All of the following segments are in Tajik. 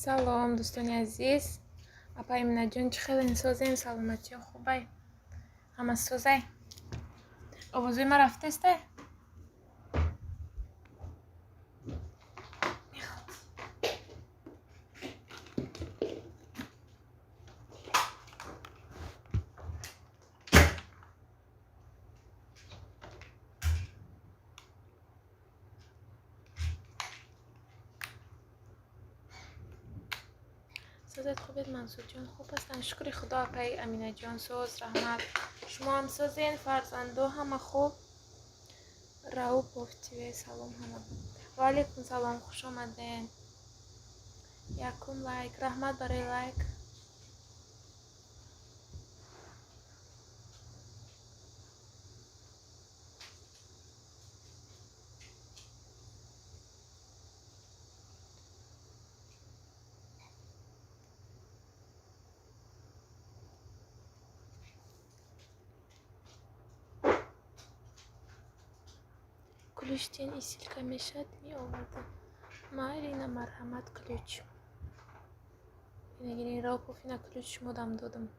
Салом, дӯстони азиз. Апа Аминаҷон, чӣ хелен, созем? Саломатиё хубай? Ҳама созай? Овозои ман рафтесте? Созед, хубед, Мансурҷон? Хуб ҳастанд, шукри Худо, апаи Аминаҷон, соз, раҳмат. Шумо ҳам созен, фарзандо ҳама хуб? Раупов ТВ, салом ҳама. Ва алайкум салом, хуш омаден. Якум лайк, раҳмат барои лайк. Ключ тен, и ссылка мешад, меовардам. Марина, марҳамат, ключ. Ина Раупов, ина ключ шумо дам додам.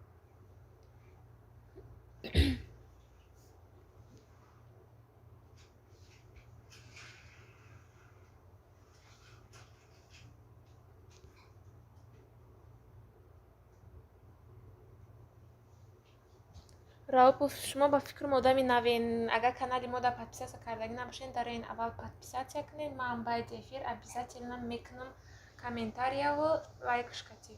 Раупов, шумо ба фикрам одами навен. Агар канали мо дар подписаться кардагӣ набошед, дар ин аввал подписаться кунед. Ман баъди эфир обязательно мекунам комментарияву лайкш кати.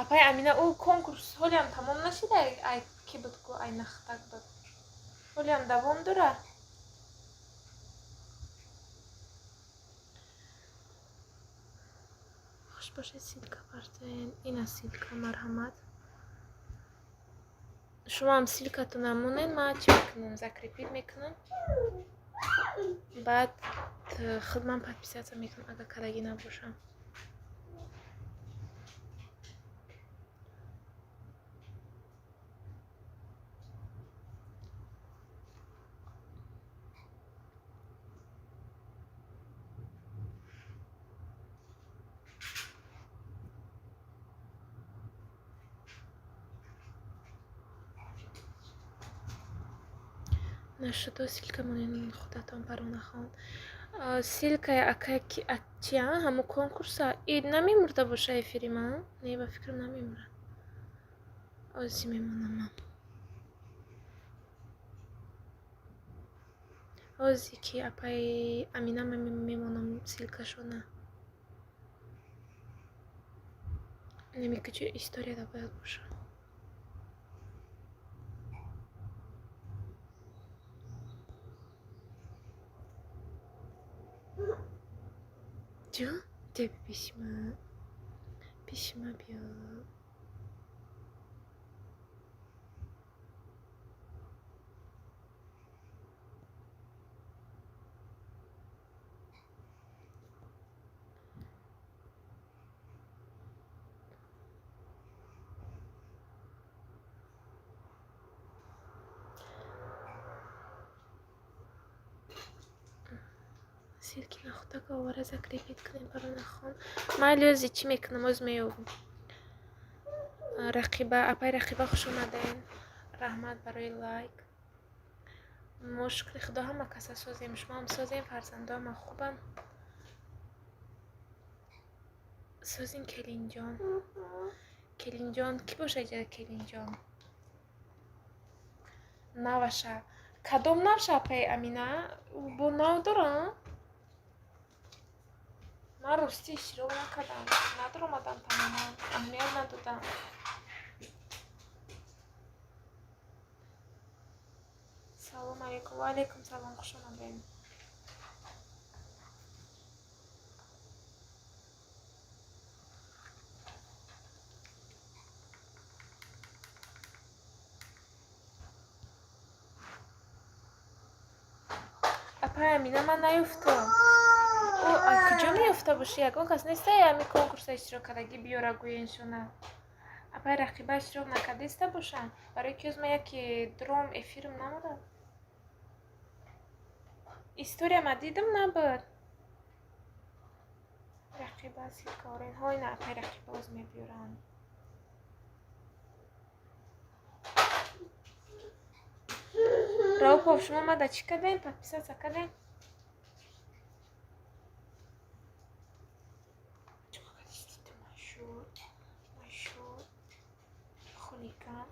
Апай Амина, ӯ конкурс ҳолиам тамом нашида? Ай ки буд ку, ай нахтак буд, ҳолиам давом дора? Хуш бошед, ссылка партоен. Ина ссылка, марҳамат. Шумоам ссылкатона монед, ман чӣ мекунам, закрепить мекунам, баъд худман подписаться мекунам, агар кардагӣ набошам. Нашудо, ссылка монед худатон, Паронахон. Ссылкаи ака чия, ҳамо конкурса и намемурда боша эфири ман? Не, ба фикрам, намемурад. Ози мемонам. Ози ки апаи Амина мемонам ссылкашона. Намекучи, историяда бояд боша. Ҷон, деби пишма, пишма биё. Ссылки нахудак овара, закрепить кунем, Паронахон. Майли, ози чӣ мекунам, оз меёбам. Рақиба, апай Рақиба, хуш омадем, раҳмат барои лайк. Мо, шукри Худо, ҳама каса созем, шумоам созем, фарзандоама хубанд? Созин, келинҷон? Келинҷон кӣ боша иҷа? Келинҷон наваша, кадом навша, апаи Амина? Бо нав дорам? Ман ростӣ иштирок накардам, надоромадам, тамоман аҳамият надодам. Салом алейкум. Ва алейкум салом, хуш омадем. Апай Амина, ман наёфтам. Ӯ куҷо меёфта бошӣ? Ягон кас нестай, ҳами конкурса иштирок кардагӣ биёра, гӯеншона. Апай Рақиба иштирок накардаиста бошанд, барои ки оз ман яке дром эфирм намудам. История ма дидам, набуд. Рақиба ссылка орен. Ҳой, на, апай Рақиба оз мебиёранд. Раупов, шумо мада чӣ кардем? Подписаться кардем? Машур хулиган.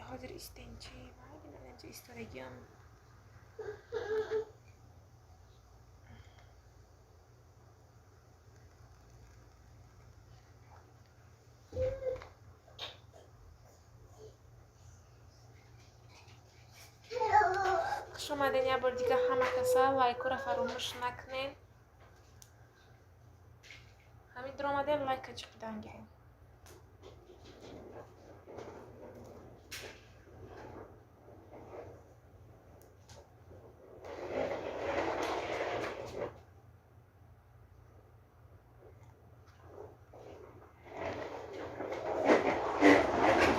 Ҳозир истенчи майли исторагиам. Хуш омаден як бор дига ҳама каса. Лайкора фаромӯш накунед. Ҳамин дур омадем, лайка чиқидан гирем.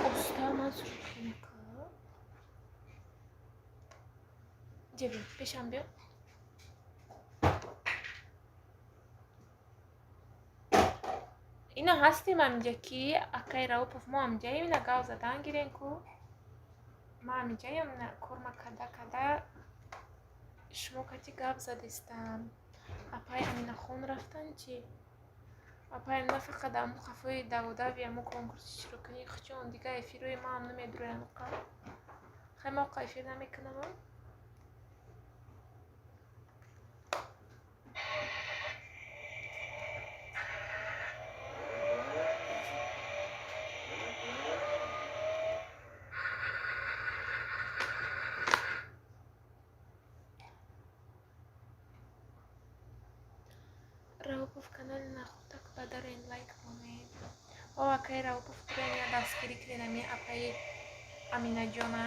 Оста, Мансур, хелека. Ҷеб, пешам биё. Ина ҳастем ҳаминҷа, ки акаи Раупов, мо ҳаминҷаем. Ина гав задан гирем ку. Ма ҳаминҷаям, ина корма када када шумо кати гап задистам. Апаи Аминахон рафтан чӣ? Апаи Амина фақат аму хафои даводави аму конкурс иштирок кунӣ, хучон дига эфирҳои маам намедуроям. Хай, ма оқа эфир намекунамам. Раупов, канали Нахутак бадарен, лайк монед. О, акаи Раупов, турен я дастгирӣ кунед ами апаи Аминаҷона.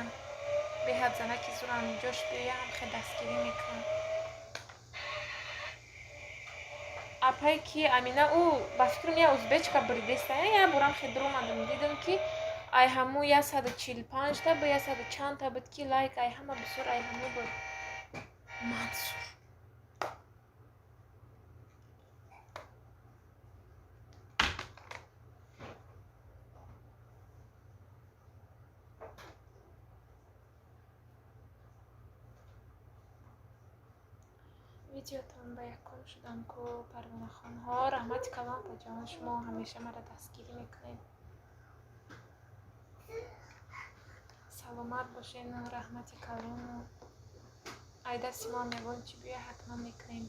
Беҳад занаки зурам, ҷош биёям, хе дастгирӣ мекунам. Апае ки Амина, ӯ ба фикрам я узбечка буридеста. Я борам хе дуромадам, дидам, ки ай ҳаму 145-та ба ясаду чандта буд, ки лайк ай ҳама бисёр ай ҳаму буд. Мансур. Видеотон ба якум шудам ку, Парвонахонҳо. Раҳмати калон, апаҷон, шумо ҳамеша маро дастгирӣ мекунед. Саломат бошену раҳмати калону. Ай дасти мо ягон чӣ биёя, ҳатман мекунем.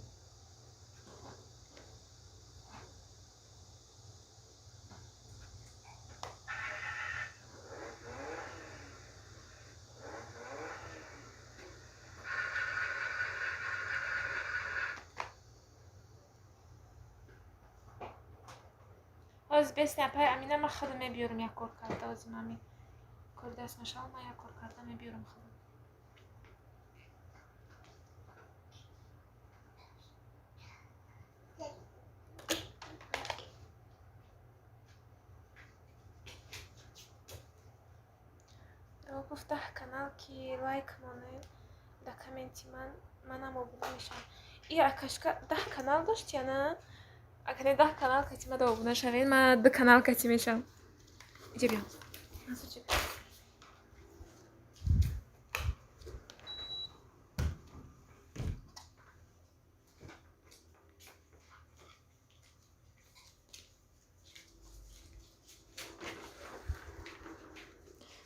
Ҳозир бесни, апай Амина, ман худам мебиёрам як кор карда. Ҳозир мами кори даст машавам, ман як кор карда мебиёрам худам. Раупов, 10 канал ки лайк монед да комменти ман, манам обуна мешавам. И акашка 10 канал дошт я на? Агар 10 канал кати мада обуна шавед, ман ду канал кати мешавам. Иҷа биё. Мансур, ҷа биё.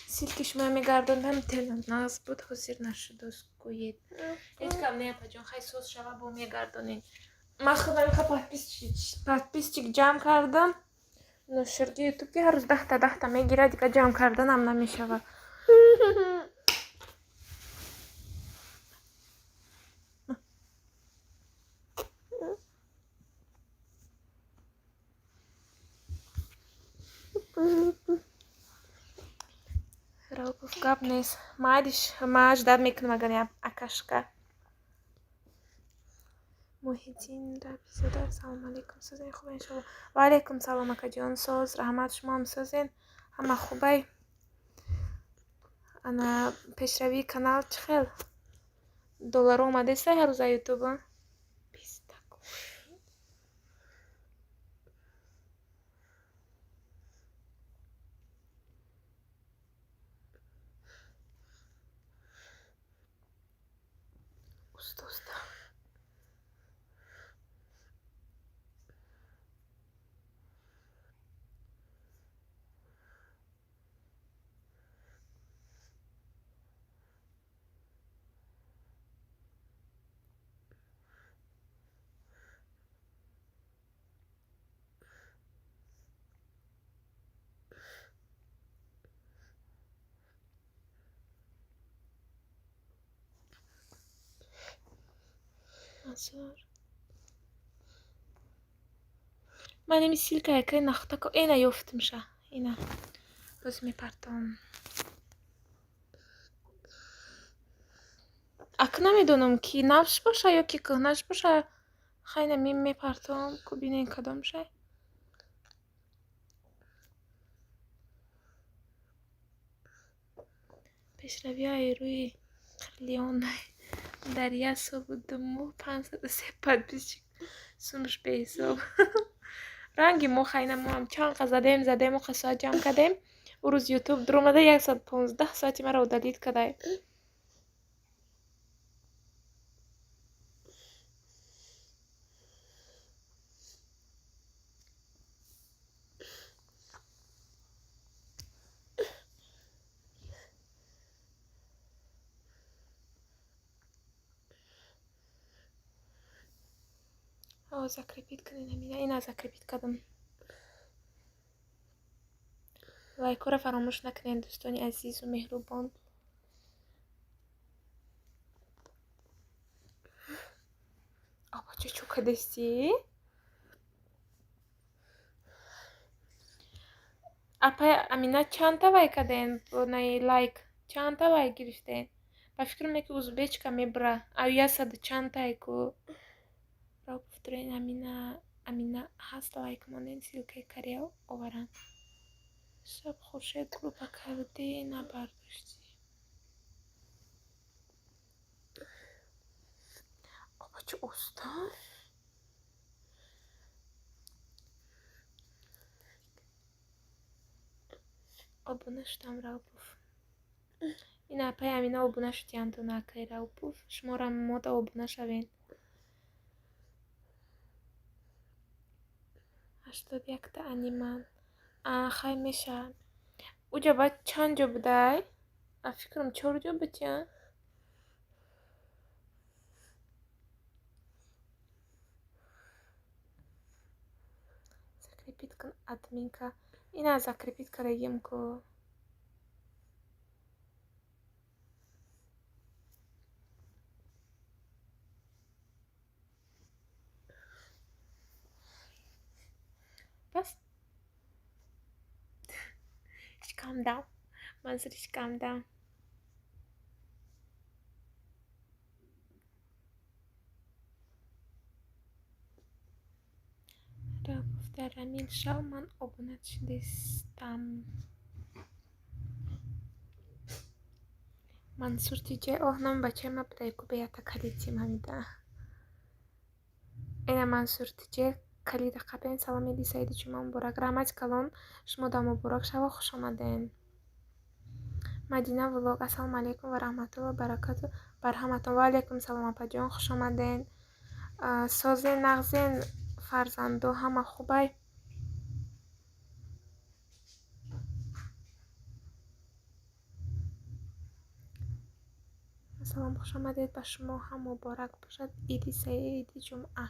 Ссылки шумо мегардондам, тела нағз буд, ҳозир нашудост, гӯед. Ҳеҷ гап не, апаҷон, хай соз шава, бо мегардонед. Ман худам ха подписчик ҷамъ кардам. Ноширги ютуб ки ҳар рӯз 10-та 10-та мегирад, дига ҷамъ карданам намешавад. Раупов, гап нест. Майдиш, ма ждать мекунам, агар акашка. Муҳиддин Рабизода, ассалому алайкум, созен, хуб, иншолло. Ва алайкум салом, акаҷон, соз, раҳмат, шумоам созен, ҳама хубай. Ана пешравии канал чӣ хел? Долларо омадеста ҳар рӯза ютуба? Уста, уста. Мансур. Ман ими ссылка якай нахтако ина ёфтимша. Ина. Боз мепартом. Ак намедонам ки навш боша ё ки кӯҳнаш боша. Хайна мепартом, ку бинен кадомша. Пешравиҳои рӯи қирлион дар як солу 2 моҳ 503 подписчик сумш беҳисоб. Ранги мо хайна моам чанд қа задем, задем, оқа соат ҷамъ кардем. Ӯ рӯз ютуб дуромада 115 соати маро удалить кадай. Закрепить кунед ҳамина. Ина закрепить кардам. Лайкҳоро фаромӯш накунед, дӯстони азизу меҳрубон. Абача, чӯ кадестӣ? Апай Амина, чандта лайк кардем? Наи лайк чандта лайк гирифтем? Ба фикрам ки узбечка мебура. Аю яксаду чандтае ку. Ро гуфтурен Амина, Амина ҳаст, лайк монен, ссылкаи кария оваранд. Шаб хуршед группа кардӣ, набардоштӣ. Абача, уста? Обуна шудам, Раупов. Ина апай Амина обуна шудиянд, акай Раупов. Шуморо мода обуна шавен. 81-та аниман. Хай мешавад. Уҷа баъд чанд ҷо будай? А фикрам чор ҷо буд я? Закрепить кун админка. Ина закрепить кардагим ку. Бас? Шикамдам. Мансур, шикамдам. Раупов дар Рамил шав, ман обуна шудистам. Мансур тиҷай, оҳ, номи бачаи ма будай ку, беята калидтим ҳамида. Ина Мансур тиҷай калида қапен. Салом, иди саиди ҷумъа муборак. Раҳмати калон, шумо да муборак шава, хуш омаден. Мадина влог, ассалому алайкум ва раҳматуллоҳ ва баракату бар ҳаматон. Ва алайкум салом, апаҷон, хуш омаден. Созен, нағзен, фарзандо ҳама хубай? Салом, хуш омадед, ба шумо ҳам муборак бошад иди саиди ҷумъа.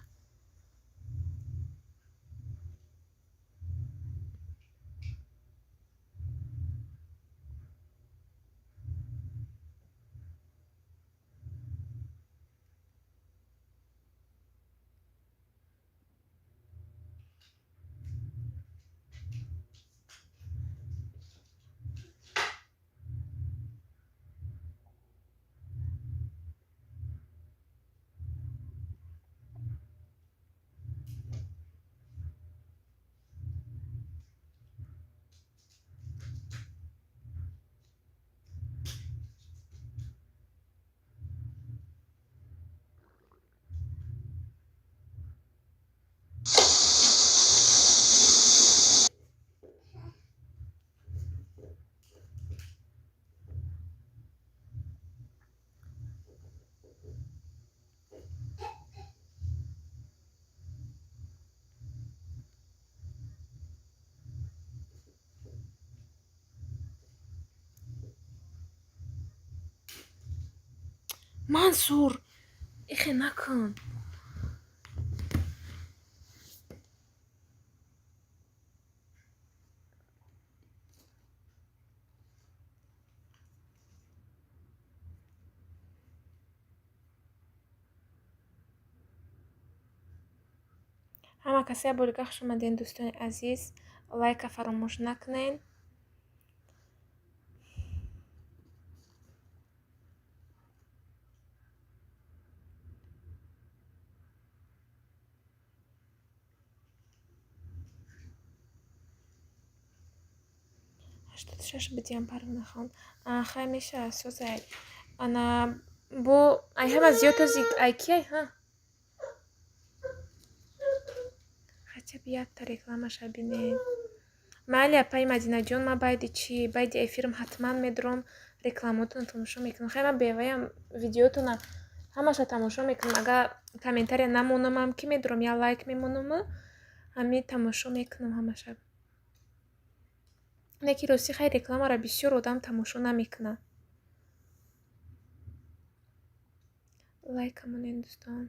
Мансур, ихе накун. Ҳама касе борика хуш омадем, дӯстони азиз. Лайка фаромӯш накунед. 86 бидиям Парвинахон. Хай меша созай. Ана бо ай ҳама зиёд този ай ки ай ҳа? Хотя бы якта рекламаша бинед. Майли, апаи Мадинаҷон, ман байди чӣ? Байди эфирам ҳатман медурам, рекламаотонро тамошо мекунам. Хай, ман беваям видеотона ҳамаша тамошо мекунам. Агар комментария намонамам, ки медурам, я лайк мемонаму, ҳами тамошо мекунам ҳамаша. Не ки ростӣ, хай, рекламаро бисёр одам тамошо намекунад. Лайка монед, дӯстон.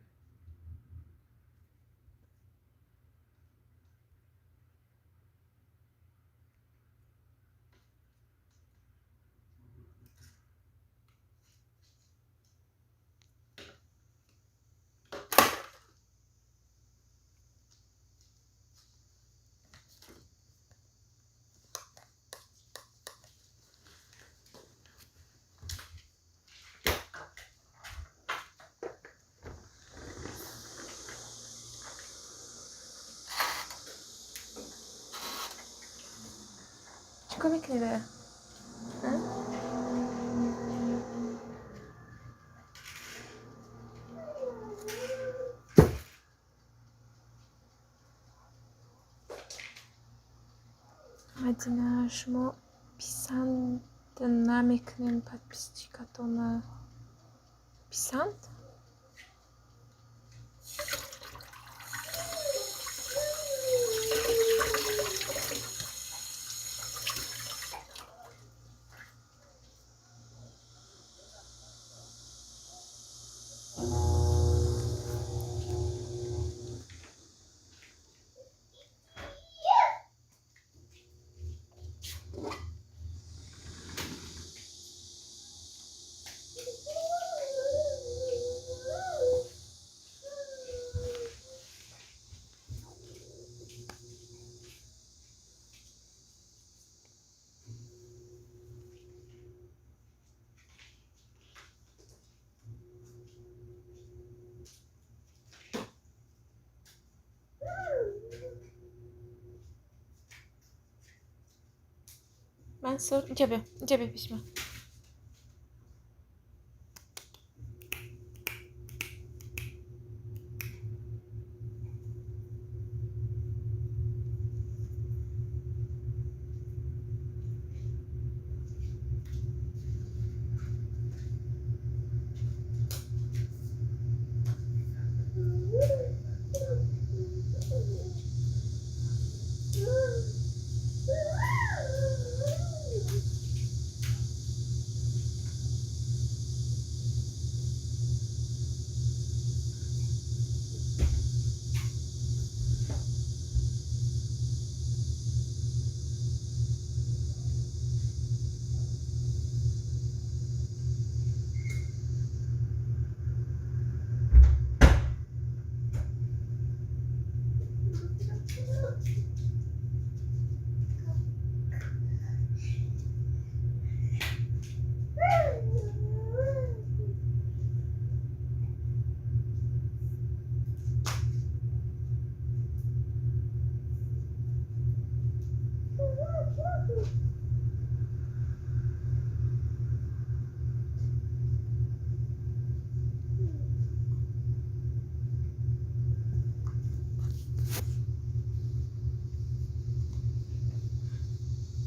Чӣ кор мекунӣ, дая? Мадина, шумо писанд намекунед подписчикатона? Писанд? Мансур, инҷа биё, инҷа биё пеши ман.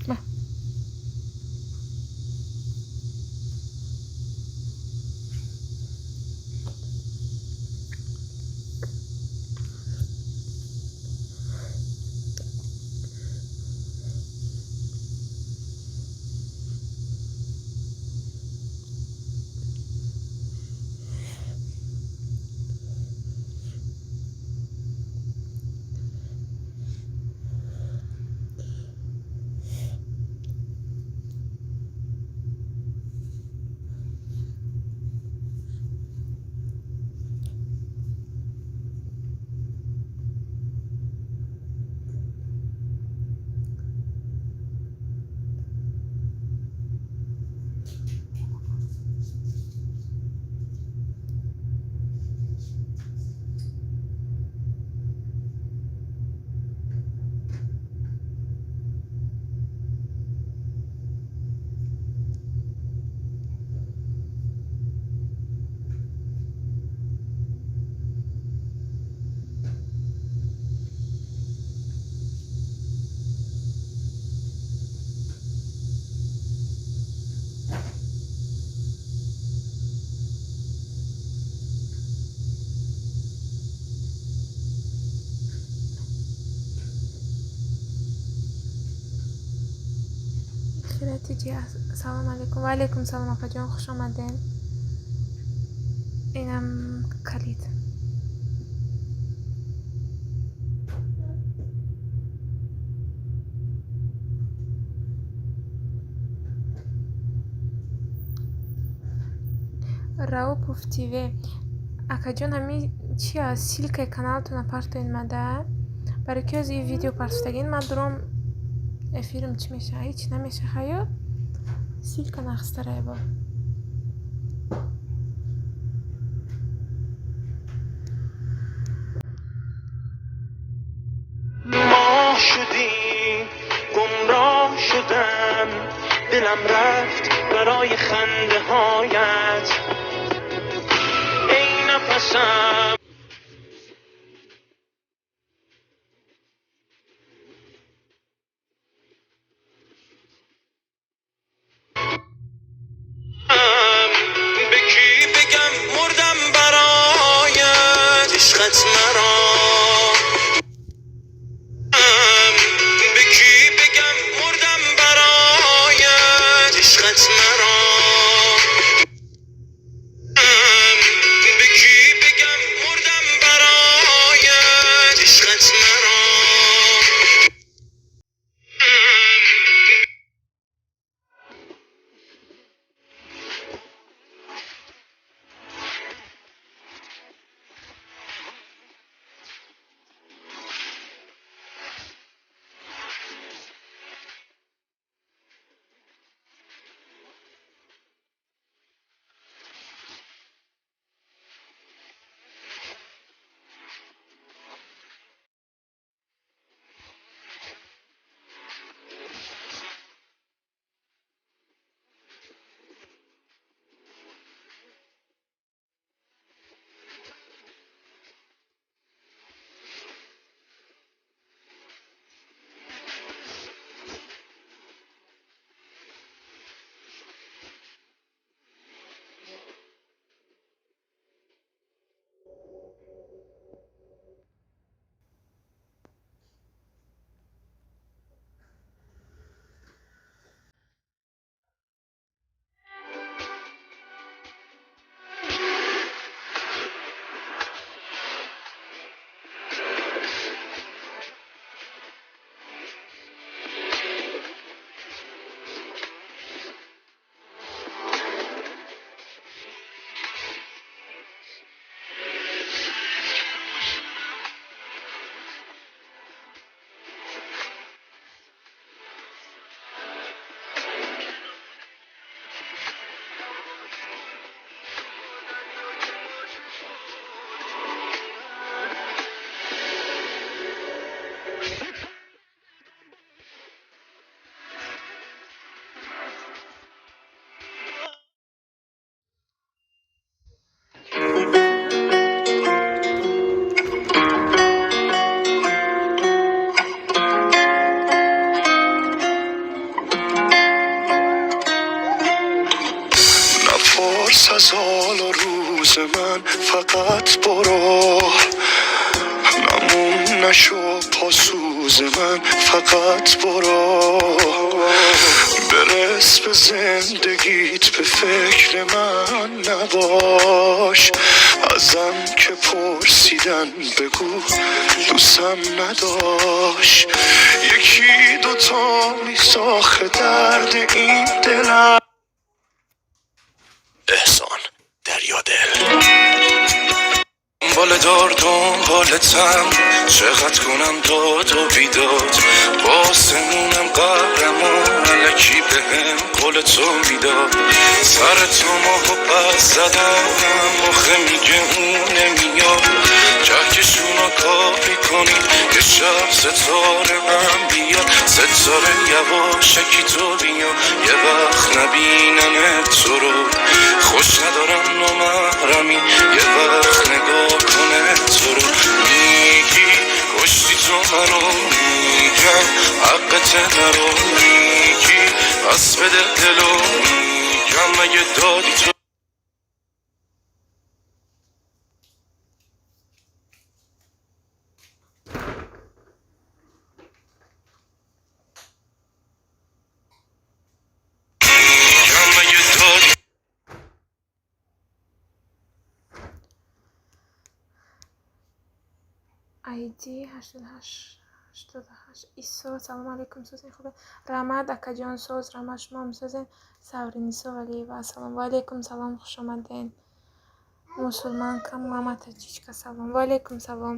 Ма. Мусофира Тиҷи, салом алейкум. Ва алейкум салом, апаҷон, хуш омадем. Инам калид. Раупов ТВ. Акаҷон, ҳами чи аст? Ссылкаи каналтона партоед мада. Барои ки ҳозир видео партофтагин, ман дуром эфирам чӣ меша? Ҳеч намеша, хаё? Ссылка нахстараево. ماه شدی گمراه شدم، دلم رفت برای خنده هایت، ای نفسم. به کی بگم مردم برایت، عشقت مرا. به کی بگم مردم برایت، عشقت مرا. به کی بگم مردم برایت، عشقت مرا. نپرس از حال و روز من، فقط برو، نمون نشو پاسوز من، فقط برو، برس به زندگیت، به فکر من نباش. ازم که پرسیدن بگو دوستم نداشت، یکی دوتا میساخه درد این دلم. احسان دریا دل، دنبال دار دنبالتم، چقدر کنم داد و بیداد، با آسمونم قهرمان، الکی بهم قول تو میداد. سر تو ماهو پس زدم، آخه میگه اون نمیاد، کهکشونا کاری کنی یه شب ستاره من بیاد، ستاره یواشکی تو بیا، یه وقت نبینم تو رو، خوش ندارم نامحرمی، یه وقت نگاه کنه تو رو. میگی کشتی تو منو، میگم حقت نرو، میگی پس بده دلو، میگم مگه دادی تو. Айди 88 88 Исо, салому алейкум, созен, хубе? Раҳмат, акаҷон, соз, раҳмат, шумоам созен. Савринисо Валиева, ассалому алейкум, салом, хуш омаден. Мусулманка, мама таҷичка, салом. Ва алейкум салом,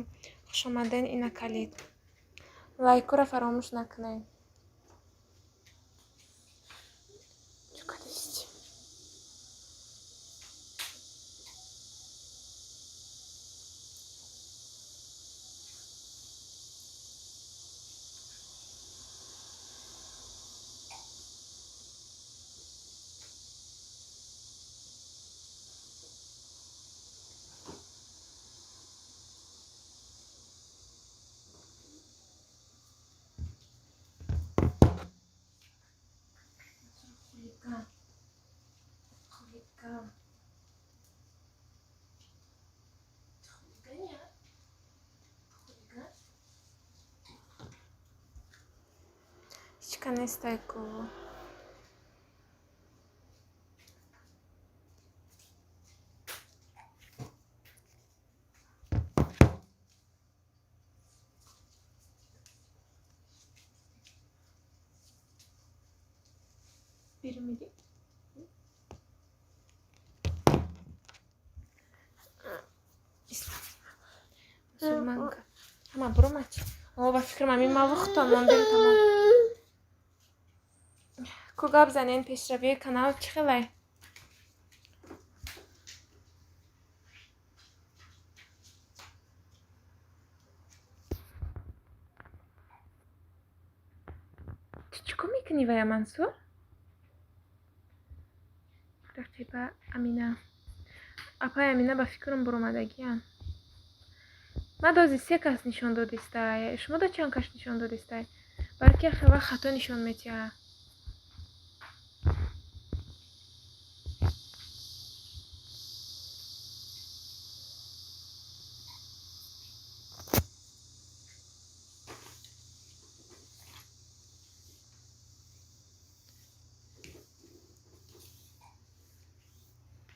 хуш омаден. Ина калид. Лайкура фаромӯш накунед. Ҳечка нестай ку. Берун медӣ? Мусулманка. Ҳама буромад. О, ба фикрам ҳамин ма вухтон мондем, тамом. Ку гап занен, пешравии канал чӣ хелай? Ту чӣ кор мекунӣ, вая Мансур? Рақиба Амина. Апай Амина, ба фикрам, буромадагиам. Ман дози се кас нишон додистай. Шумо да чанд кас нишон додистай? Балки яхе вақт хато нишон метиҳад.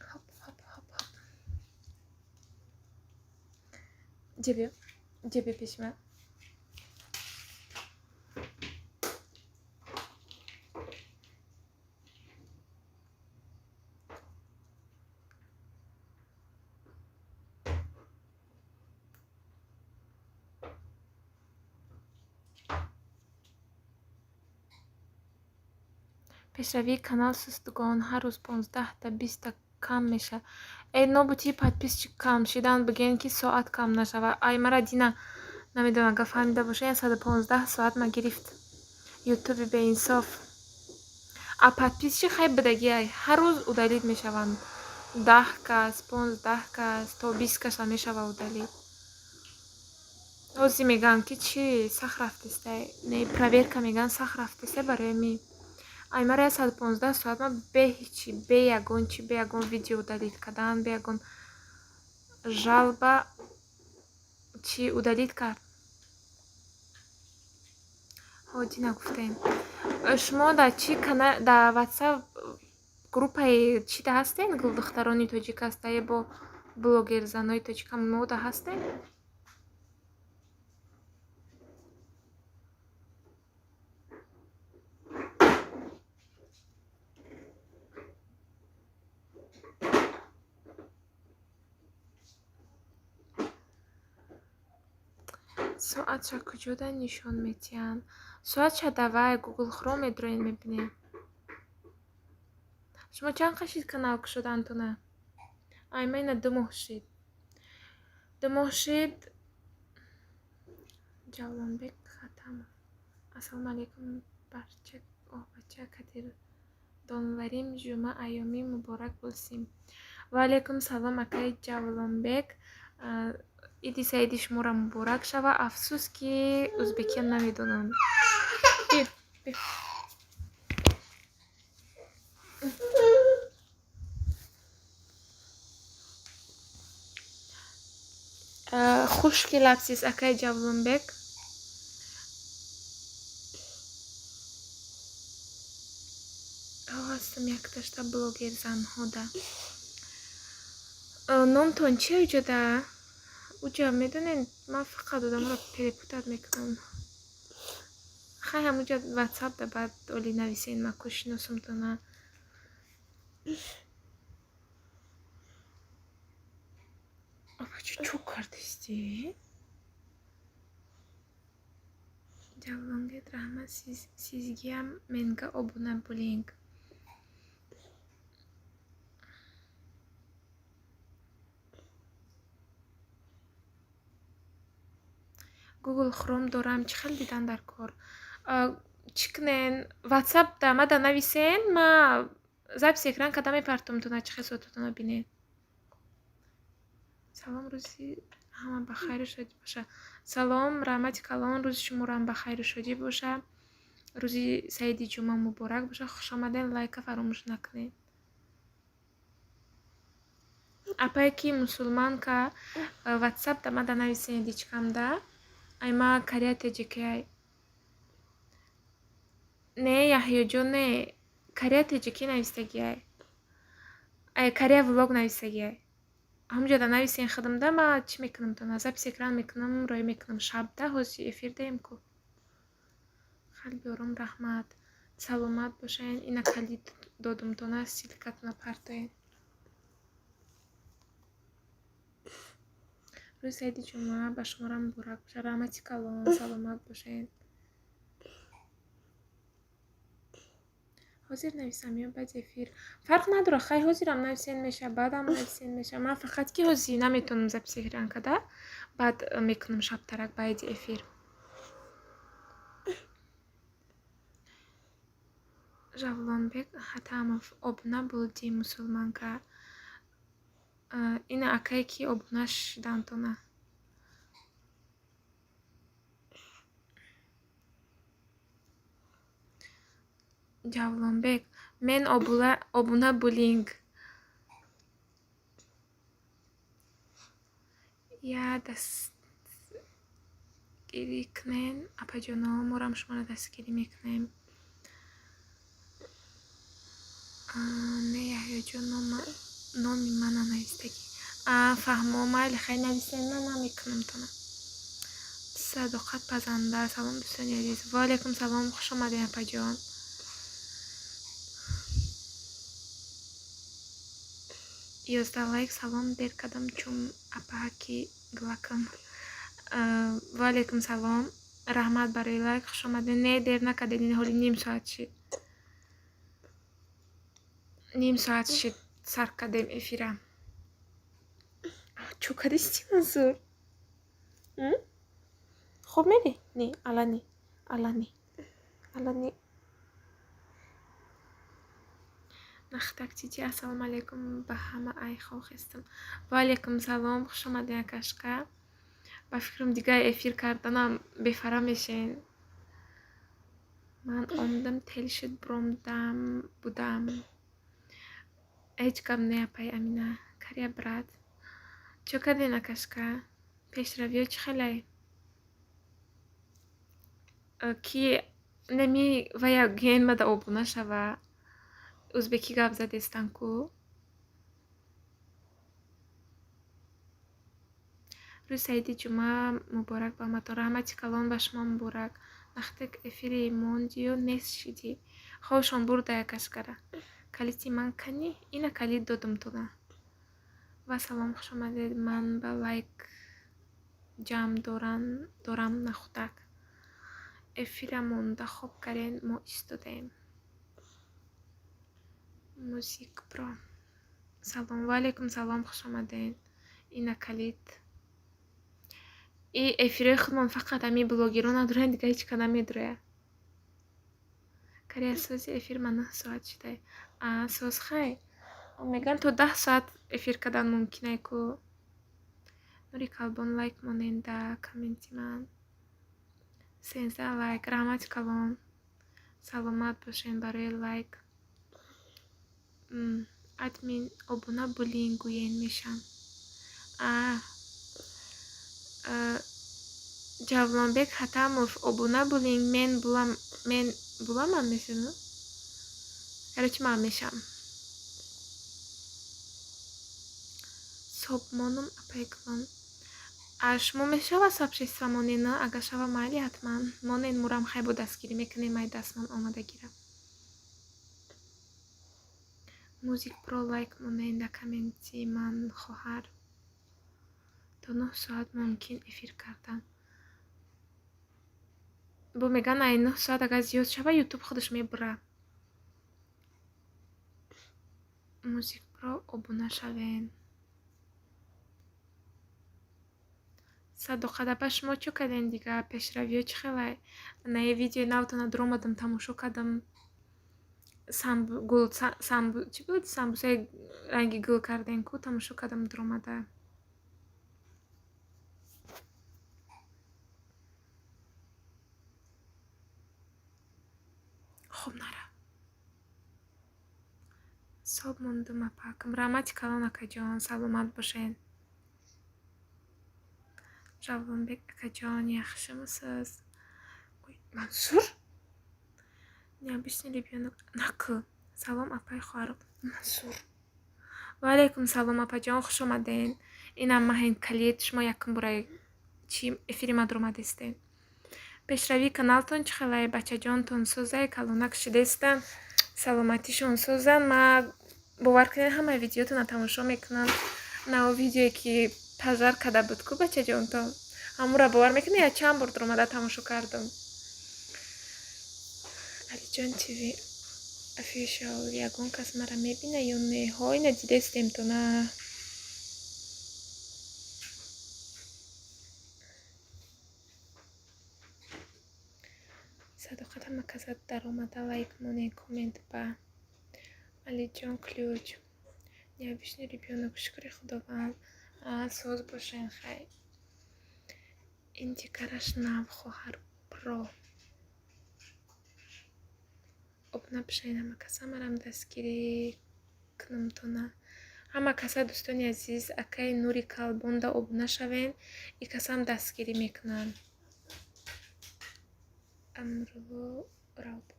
Хоп, хоп, хоп, хоп. Ҷебиё. Ҷебиё пеши ман. Пешравии канал сустгон, ҳар рӯз 15-та, 20-та кам мешавад. Э, нобути подписчик кам шидан, бигӯен ки соат кам нашавад. Ай, мара дина, намедонам, агар фаҳмида бошед, 115 соат ма гирифт. Ютуби беинсоф. А подписчик хай будагиай. Ҳар рӯз удалить мешаванд. 10 кас, 15 кас, то 20 каса мешава удалить. Ҳозир мегӯянд ки чӣ сахт рафтестай. Не, проверка мегӯянд, сахт рафтестай барои ми. Ай, мара 115 соат ма бе ҳечи, бе ягон чи, бе ягон видео удалить кардан, бе ягон жалоба чӣ удалить кард. Ҳо, дина гуфтем. Шумо дар чӣ канал, дар ватсап группаи чида ҳастен? Гулдухтарони тоҷик ҳаста ё бо блогерзанои тоҷик мо да ҳастем? Соатша куҷода нишон метиҳанд? Соатша давай Google Chrome медроен, мебинем. Шумо чанд қашид канал кушодантона? Ай, ма ина 2 моҳ шид. 2 моҳ шид. Ҷавлонбек Хатамов. Ассалому алайкум, барча бача қадрдонларим, ҷума айёми муборак bo'lsin. Ва алайкум салом, акаи Ҷавлонбек. Иди саиди шуморо муборак шава. Афсӯс, ки узбекиам намедонам. Биё, биё. Хуш келапсиз, акаи Ҷавлонбек. Ҳастам якташта блогерзанҳода. Номтон чи уҷода? Уҷа медонед, ман фақат одаморо перепутать мекунам. Хай, ҳамуҷа ватсап да баъд оли нависен, ма ку шиносумтона. Апачи, чӯ кардисти? Ҷавлонгет, раҳмат, сизгиам менга обуна булинг. Google Chrome дорам, чӣ хел дидан дар кор? Чӣ кунен? Ватсап да мада нависен, ма запись экран карда мепартомтона, чӣ хел суратотона бинед. Салом, рӯзи ҳама ба хайру шодӣ боша. Салом, раҳмати калон, рӯзи шуморо ба хайру шодӣ боша. Рӯзи саиди ҷумъа муборак боша. Хушомаден, лайка фаромӯш накунед. Апае ки мусулманка, ватсап да мада нависен, личкамда. Ай ма Корея теҷикиай. Не, Яҳёҷон, не. Корея теҷикӣ навистагиай. Ай Корея влог навистагиай. Ҳамуҷо да нависен худамда, ма чӣ мекунам тона? Запись экран мекунам, рӯй мекунам шабда, ҳозир эфир даем ку. Қалби ором, раҳмат. Саломат бошен. Ина калид додумтона, ссылкатона партоен. Рӯзи саиди ҷумъа ба шуморо муборак боша. Раҳмати калон, саломат бошен. Ҳозир нависам ё баъди эфир? Фарқ надорад, хай, ҳозирам нависен меша, баъдам нависен меша. Ман фақат ки ҳозир наметавонам запись экран карда, баъд мекунам шабтарак баъди эфир. Жавлонбек Ҳатамов, обуна булди, мусулманка. Ина акае ки обуна шудантона. Ҷавлонбек, мен обуна булинг. Я дастгирӣ кунен, апаҷоно, морам шуморо дастгирӣ мекунем. Не, Яҳёҷон, номи мана навистагӣ. Фаҳмо, майли, хай, нависен, ман намекунам тона. Садоқат пазанда, салом, дӯстони азиз. Ва алайкум салом, хуш омадем, апаҷон. 11 лайк, салом, дер кардам, чун апаҳаки глакам. Ва алайкум салом, раҳмат барои лайк, хуш омадем. Не, дер накардед, ин ҳоли ним соат шид. Ним соат шид сар кардем эфира. Чӯ кардисти, Мансур? Хоб мерӣ? Не, ала не, ала не, ала не. Нахтак чичи, ассалому алайкум ба ҳама, ай хохестам. Ва алайкум салом, хуш омадем, акашка. Ба фикрам, дигар эфир карданам бефара мешен. Ман омадам, тел шуд, биромдам будам. Ҳеҷ гап не, апаи Амина. Кария, брат. Чӣ кардем, акашка? Пешравиё чӣ хелай? Ки неми вая гӯен мада обуна шава. Узбекӣ гап задестан ку. Рӯзи саиди ҷумъа муборак ба ҳаматон. Раҳмати калон, ба шумо муборак. Нахтак эфири мондию нест шидӣ. Хобшон бурда, акашкара. Калити ман кани? Ина калид додумтона. Ва салом, хуш омадед. Ман ба лайк ҷамъ дорам, нахудак. Эфира монда хоб карен, мо истодаем. Музик про. Салом, ва алайкум салом, хуш омадед. Ина калид. И эфирои худмон фақат ҳамин блогерон надоранд, дигар ҳеҷ ка намедрояд. Кария, сози эфир ма 9 соат шудай. Соз, хай. Мегӯянд, то 10 соат эфир кардан мумкинай ку. Нури калбон, лайк монен да комменти ман. 13 лайк, раҳмати калон. Саломат бошен барои лайк. Админ, обуна булин гӯен мешам. Ҷавлонбек Ҳатамов, обуна булин, мен булам, мен буламан мешавам? Короче, ман мешам. Собмонум, апаи калон. Шумо мешава сообщество монен, агар шава майли ҳатман монен, мурам хай бо дастгирӣ мекунем, ай дастмон омада гира. Музик про лайк монен да комменти ман хоҳар. То 9 соат мумкин эфир кардан. Бо меган ай 9 соат агар зиёд шава, ютуб худаш мебура. Музик про обуна шавен. Садоқадаба шумо чӣ кардем дига? Пешравиё чӣ хелай? Наи видеои навтона дуромадам, тамошо кардам. Гул чӣ буд? Самбусаи ранги гул кардем ку, тамошо кардам дуромада. Хоб нара. Соб мондум апакам. Раҳмати калон акаҷон, саломат бошед. Равонбек акаҷон, яхшимисиз? Ой, Мансур? Необычный ребенок. Накл. Салом апай хоҳар Мансур. Ва алайкум салом апаҷон, хуш омаден. Инам маҳин калид, шумо якум бора чи эфири ма дуромадистен. Пешравии каналтон чӣ хелай? Бачаҷонтон созай, калонак шидестан, саломатишон созан. Ма бовар кунед ҳамаи видеотонро тамошо мекунам. На видеое ки пажар карда буд ку бачаҷонтон, ҳамонро бовар мекунед, я чанд бор дуромада тамошо кардам. Алиҷон ТВ офишал, ягон кас мара мебина ё не? Ҳо, ина дидестем то на. Садоқат ҳама каса даромада лайк монед, коммент ба Алиҷон ключ. Необычный ребенок, шукри Худованд. Соз бошен хай. Ин дигараш нав хоҳар про. Обуна бишавед ҳама каса, марам дастгирӣ кунамтона. Ҳама каса дӯстони азиз, акаи Нури Калбонда обуна шавен, и касам дастгирӣ мекунанд. Амрулло Раупов.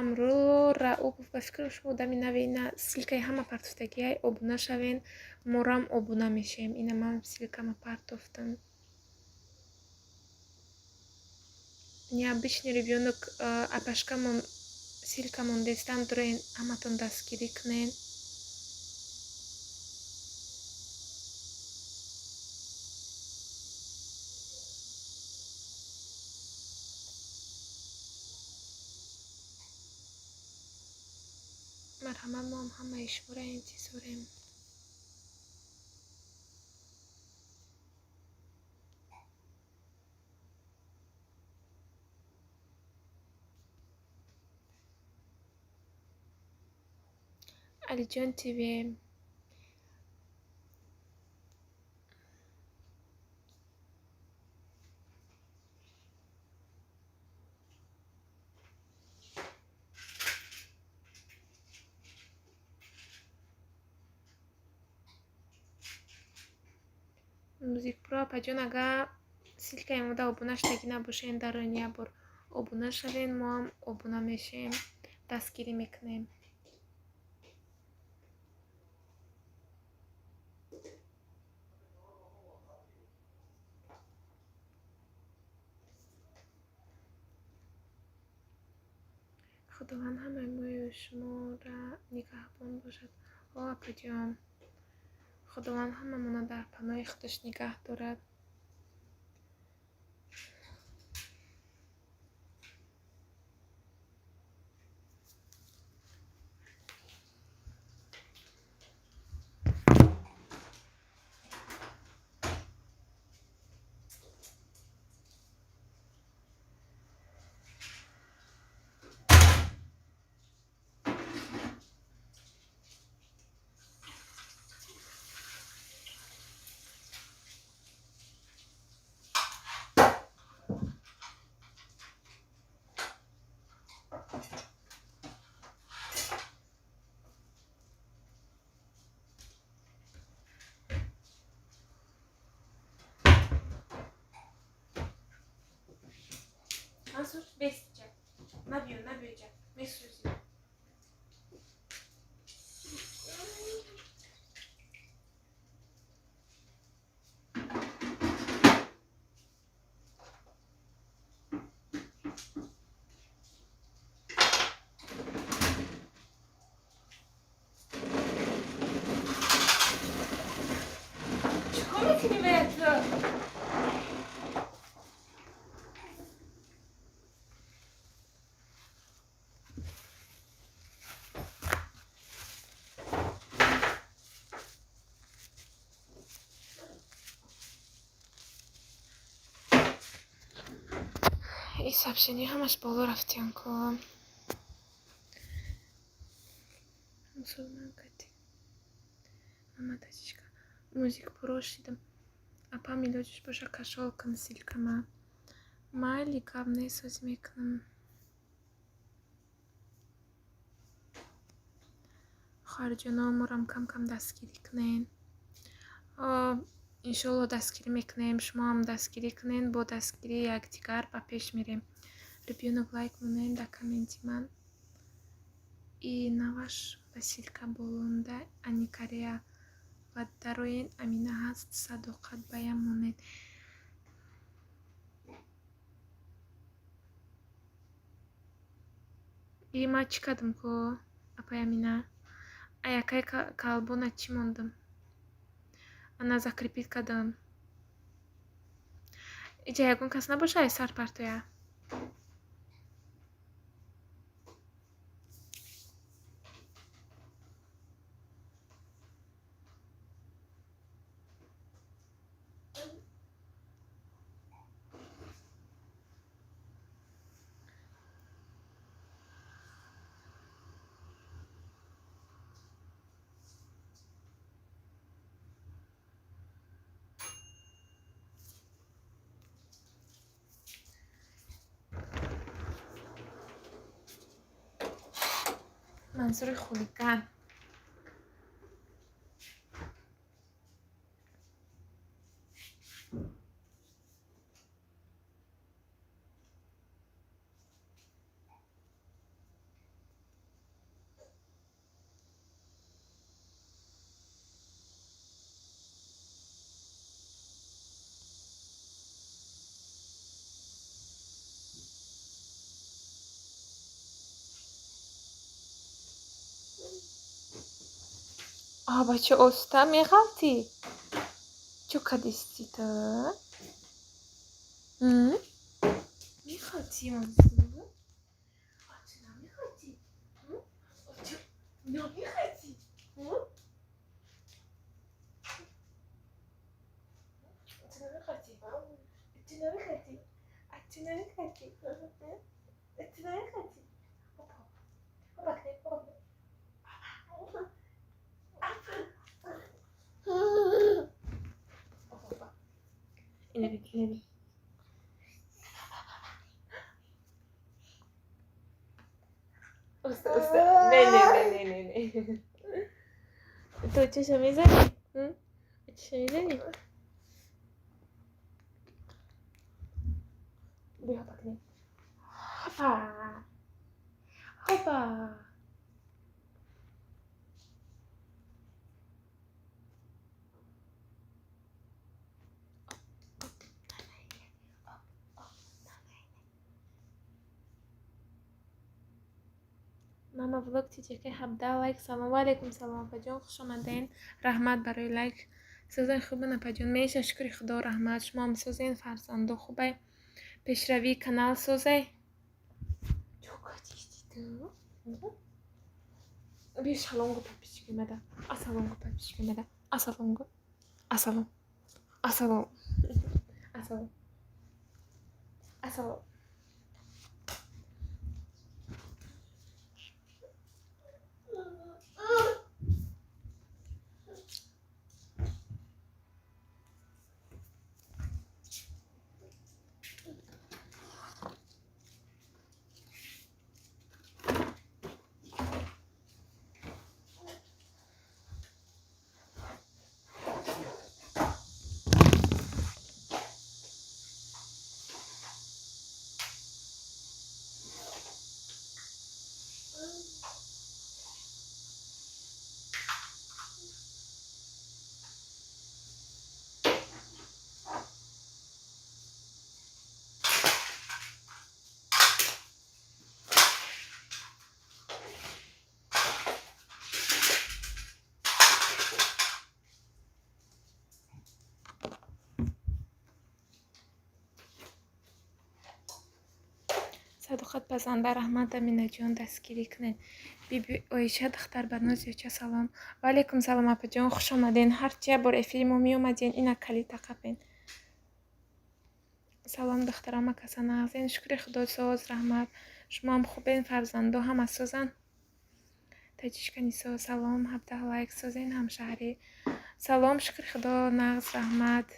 Амрулло Раупов, ба фикри шумо одами нави, ина ссылкаи ҳама партофтагиай, обуна шавен, морам обуна мешем. Ина ман ссылкама партофтам. Необычный ребенок, апашкамон ссылка мондестан, дурен ҳаматон дастгирӣ кунен. Марҳамат, мо ҳам ҳамаи шуморо интизорем. Алиҷон ТВ. Музик про апаҷон, агар ссылкаи мода обуна шудагӣ набошен, дар як бор обуна шавен, мо ҳам обуна мешем, дастгирӣ мекунем. Худованд ҳамаи мою шуморо нигаҳбон бошад. О апаҷон, Худованд ҳамамонро дар паноҳи худаш нигаҳ дорад. Мансур, бестиҷа. Набиё, набиё ҷа. Месӯзӣ. Чикор мекунӣ беяту? И сообщение ҳамаш боло рафтиян ко. Мусулман кати. Мама таҷичка. Музик пуро шидам. Апам, илоҷиш боша, кашол кун ссылка ма. Майли, гап нест, созӣ мекунам. Хоҳарҷоно, морам кам-кам дастгирӣ кунен. Иншолло, дастгирӣ мекунем, шумоам дастгирӣ кунен, бо дастгирии якдигар ба пеш мерем. Ребёнок, лайк монем дар комменти ман. И наваш ба ссылка болонда ани Корея ва дароен, Амина ҳаст, садоқат баям монед. И ман чӣ кардам ко, апай Амина? Аякай калбона чӣ мондам? Ана, закрепить кардам. Иҷа ягон кас набоша, ай сар партоя? Мансури хулиган. А, бача, оста меғалтӣ? Чӯ кадисти ту? Меғалтӣ, Мансур? А ту намеғалтӣ? Ту намеғалтӣ? Ту намеғалтӣ? Ту намеғалтӣ? А ту намеғалтӣ? Ту намеғалтӣ? Опа. Опа, кне, опа. Опа. Ина бит, ина бит. Уста, уста. Не, не, не, не, не, не. Ту чаша мезанӣ? Чаша мезанӣ? Биё, пакне. Хопа. Хопа. Мама влог тиҷаки 17 лайк. Салом алейкум, салом, апаҷон, хуш омаден. Раҳмат барои лайк. Созен, хубен, апаҷон? Меша, шукри Худо, раҳмат. Шумоам созен, фарзандо хубай? Пешравии канал созай? Чӯ кадисти ту? Биё, салом гӯ подписчик омада. Ассалом гӯ, подписчик омада. Ассалом гӯ. Ассалом. Ассалом. Ассалом. Ассалом. Садоқат пазанда, раҳмат, Аминаҷон, дастгирӣ кунед. Биби Оиша, духтар Барноз ёча, салом. Ва алайкум салом, апаҷон, хуш омаден. Ҳарчи як бор эфири мо меомаден, ина калита қапен. Салом, духтарам, акаса нағзен? Шукри Худо, соз, раҳмат. Шумоам хубен, фарзандо ҳама созанд? Таҷичка Нисо, салом, 17 лайк, созен, ҳамшаҳрӣ. Салом, шукри Худо, нағз, раҳмат.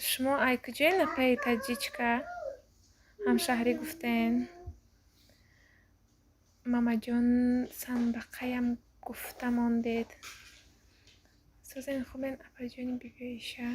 Шумо ай куҷоен, апаи Таҷичка? Ҳамшаҳрӣ гуфтен. Мамаҷон, санбақаям гуфта мондед. Созен, хубен, апаҷони Биби Оиша?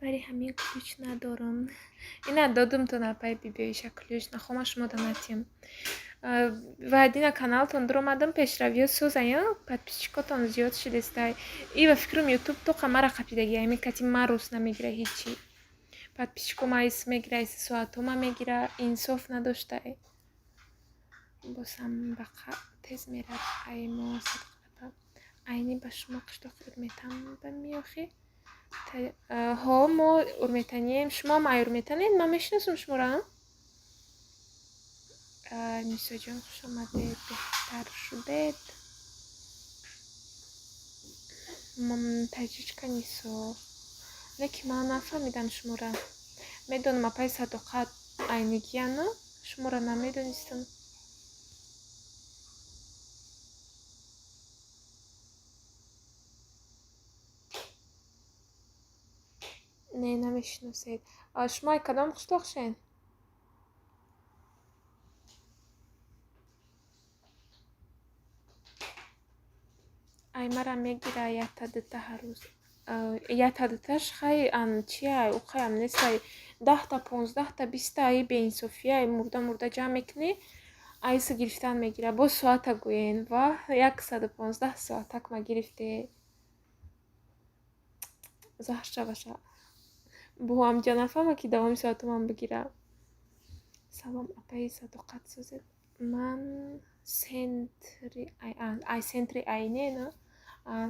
Бари ҳамин ключ надорам. Ина додумтон, апаи Биби Оиша, ключ нахома шумо донатем. Ва дина каналтон дуромадам, пешравиё созая, подписчикотон зиёд шудестай. И ба фикрам, Ютуб тоқа мара қапидаги, ами кати ма рӯз намегира ҳечи. Подписчико ма ис мегира, ис соатома мегира, инсоф надоштай. Босам бақа тез мерад ай мо садқапа. Айни ба шумо қишлоқи Урметан ба меохӣ? Ҳо, мо урметанием. Шумоам ай урметанед? Ман мешиносам шуморо. Нисоҷон, хуш омадед, беҳтар шудед? Таҷичка Нисо. Не ки ман нафаҳмидам шуморо. Медонам, апаи Садоқат айнигияну шуморо намедонистам. Не, намешиносед. Шумо ай кадом қишлоқшен? Ай мара мегира якта дута ҳар рӯз. Якта дуташ хай ан чиай, уқаям нестай. 10-та, 15-та, 20-та, ай беинсофиай, мурда мурда ҷамъ мекунӣ, айса гирифтан мегира. Боз соата гӯен, ва 115 соатак ма гирифте. Заҳр шаваша. Бо ҳамҷа нафаҳма ки давоми соату ман бигира. Салом, апаи Садоқат, созед? Ман центри ай центри Айне на?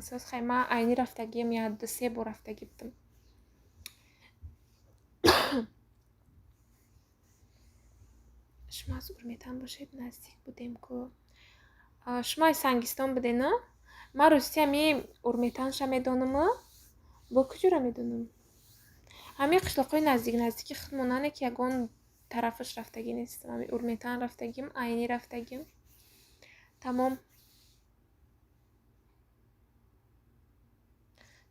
Соз, хай, ман Айни рафтагиам, як ду се бор рафтагӣ будам. Шумо аз Урметан бошед, наздик будем ку. Шумо аз Сангистон будед, на? Ман рости ҳами Урметанша медонаму, бо куҷоро медонам? Ҳамин қишлоқҳои наздик наздики худмонане ки ягон тарафаш рафтагӣ нестам. Ҳами Урметан рафтагим, Айнӣ рафтагим. Тамом.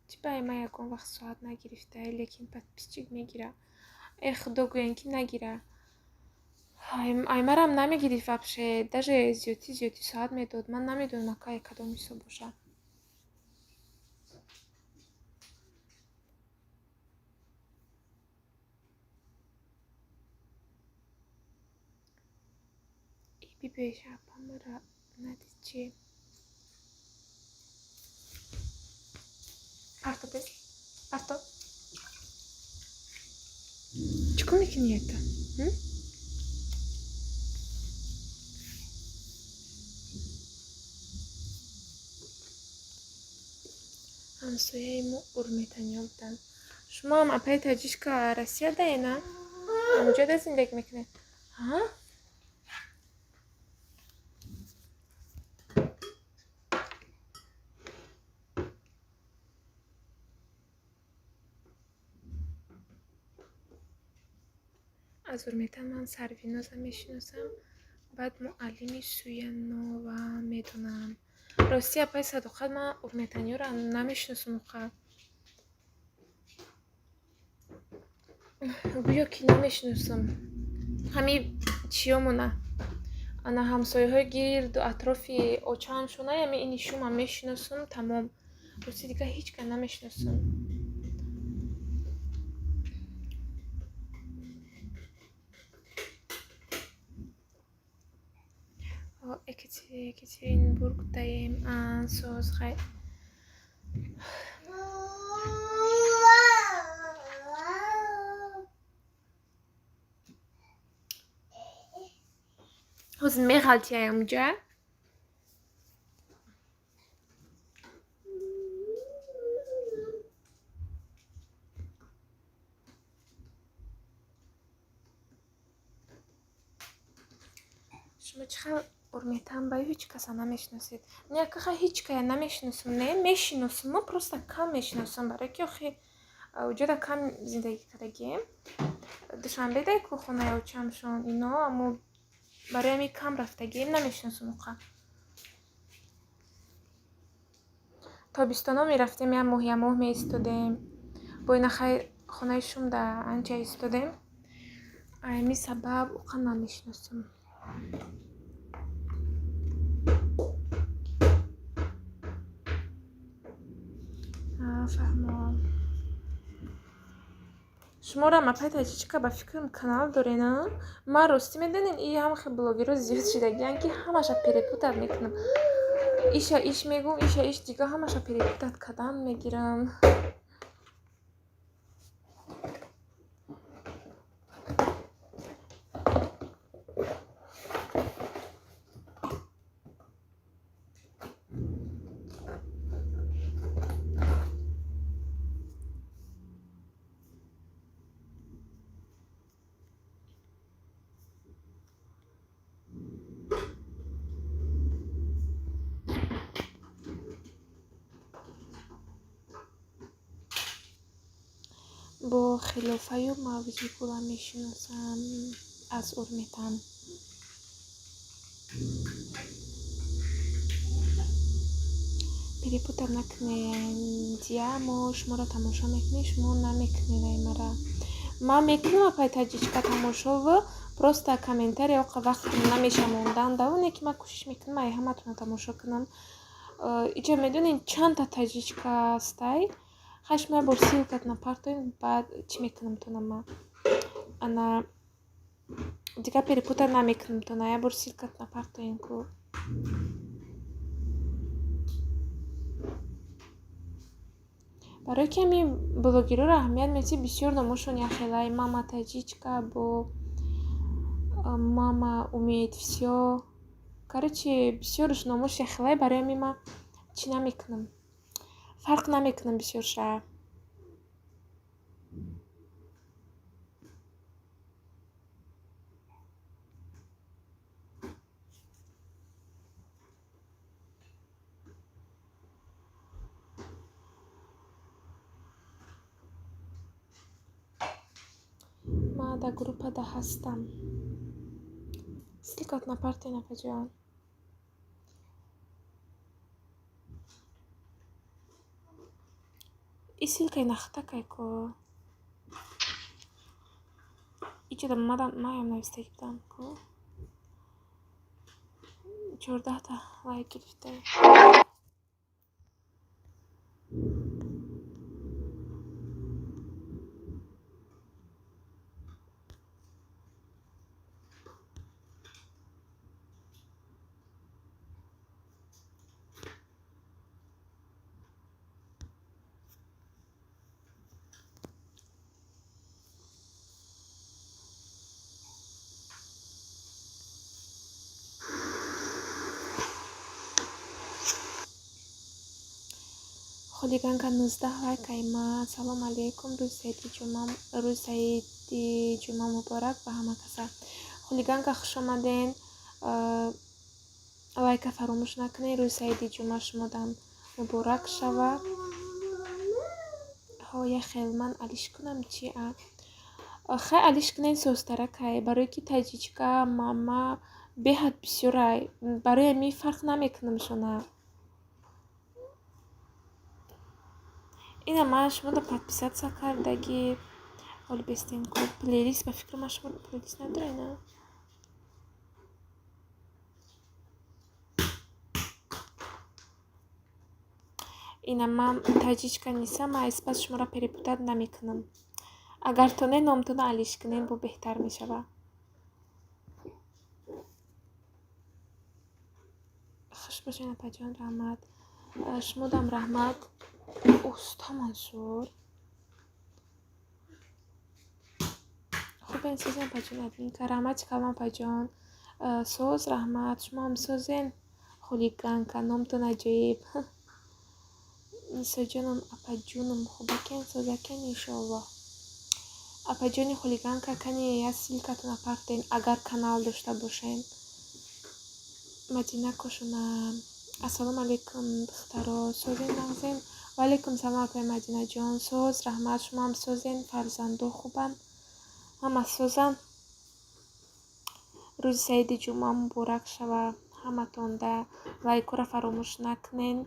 Чӣ ба ман ягон вақт соат нагирифта, лекин подписчик мегира. Э, худо, гӯян ки нагира. Ай марам намегирифт вообще, даже зиёдтӣ зиёдтӣ соат медод. Ман намедонам, акай кадом ҳисоб бошад. И Биби Оиша, апамара надид чӣ? Парто тез. Парто. Чӣ кор мекунӣ это? М? Ҳамсояи мо урметаниё буданд. Шумоам, апаи Таҷичка, Россиядаe, на? Ҳамҷода зиндагӣ мекунед? Ҳа? Аз Урметан ман Сарвиноза мешиносам, баъд муаллими Суянова медонам. Рости, апаи Садоқат, ман урметаниёро намешиносам уқа. Гӯё ки намешиносам. Ҳами чиёмона. Ана ҳамсояҳои гирду атрофи очаамшона, ами ини шума мешиносам, тамом. Рости, дигар ҳеҷ ка намешиносам. Екатеринбург даем. Соз, хай. Ҳозир меғалтия унҷа. Шумо чӣ хел Урметан баю ҳеҷ каса намешиносед? Не, акаха, ҳеҷ кая намешиносам. Не, мешиносам, мо просто кам мешиносам, барое ки охи уҷода кам зиндагӣ кардагием. Душанбеда ку хонаи очамшон ино, аммо барои ҳамин кам рафтагием, намешиносам оқа. Тобистоно мерафтем, як моҳ, як моҳ меистодем. Бо ина хай хонаи шумда анча истодем. Ҳамин сабаб оқа намешиносам. Фаҳмом. Шуморо апай Таҷичка, ба фикрам, канал дорен, а? Ман ростӣ медонед, и ҳамахел блогерҳо зиёд шудагиянд, ки ҳамаша перепутать мекунам. Иша иш мегӯм, иша иш дига, ҳамаша перепутать кардан мегирам. Бо Хилофаю Мавзигула мешиносам аз Урметан. Перепутать накунед, я мо шуморо тамошо мекунем, шумо намекунед ай мара. Ман мекунам, апай Таҷичка, тамошову, просто комментария оқа вақт намеша мондан да, оне ки ман кӯшиш мекунам ай ҳаматонро тамошо кунам. Иҷа медонед, чандта таҷичка ҳастай? Хай, шумо як бор ссылкатона партоед, баъд чӣ мекунам тона ман. Ана дигар перепутать намекунам тона, як бор ссылкатона партоен ку. Барое ки ҳамин блогерҳоро аҳамият медиҳед, бисёр номошон яхелай: мама таҷичка бо мама умеет всё. Короче, бисёрш номош яхелай, барои ҳамин ман чӣ намекунам, фарқ намекунам бисёрша. Ман дар группада ҳастам. Ссылкатона партоен, апаҷон. И ссылкаи нахтакай ку. Иҷода маям навистагӣ будам ку. 14та лайк гирифта. Хулиганка 19 лайк ай ма. Салом алейкум, рӯзи саиди ҷумъа муборак ба ҳама каса. Хулиганка, хуш омаден. Лайка фаромӯш накунед. Рӯзи саиди ҷумъа шумодам муборак шава. Ҳо, яхел ман алиш кунам чи а? Хай, алиш кунед, созтаракай, барое ки таҷичка, мама беҳад бисёрай. Барои ҳамин фарқ намекунамшона. Ина ман шуморо подписаться кардагӣ. Ҳоли бестем ку плейлист, ба фикри ман шумо плейлист надоред, на? Ина ман таҷичка нестам, ман аз шуморо перепутать намекунам. Агар тонед, номтонро алиш кунед, бо беҳтар мешавад. Хуш бошед, апаҷон, раҳмат. Шумодам раҳмат. Уста Мансур. Хуб, сизем, апаҷон, админка. Раҳмати калом, апаҷон. Соз, раҳмат, шумоам созен. Хулиганка, номтон аҷоиб. Нисоҷоном, апаҷунум, хубакен, созакен, иншоаллоҳ. Апаҷони хулиганка, кани як ссылкатона партен, агар канал дошта бошен. Мадина Кошона, ассалому алайкум, духтаро, созен, нағзен? Ва алайкум салом, апаи Мадинаҷон, соз, раҳмат, шумоам созен, фарзандо хубанд, ҳама созанд. Рӯзи саиди ҷумъа муборак шава ҳаматонда. Лайкҳоро фаромӯш накунен.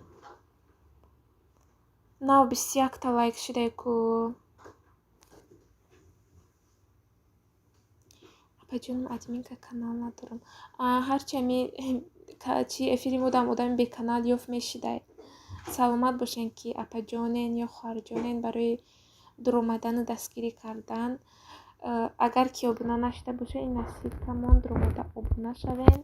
Нав 21та лайк шидай ку. Апаҷонам, админка канал надорам. Ҳарчи ами чи эфири мудам одами беканал ёфт мешидай. Саломат бошен, ки апаҷонен ё хоҳарҷонен барои дуромадану дастгирӣ кардан. Агар ки обуна нашуда бошед, ин ссылкамон, дуромада обуна шавен.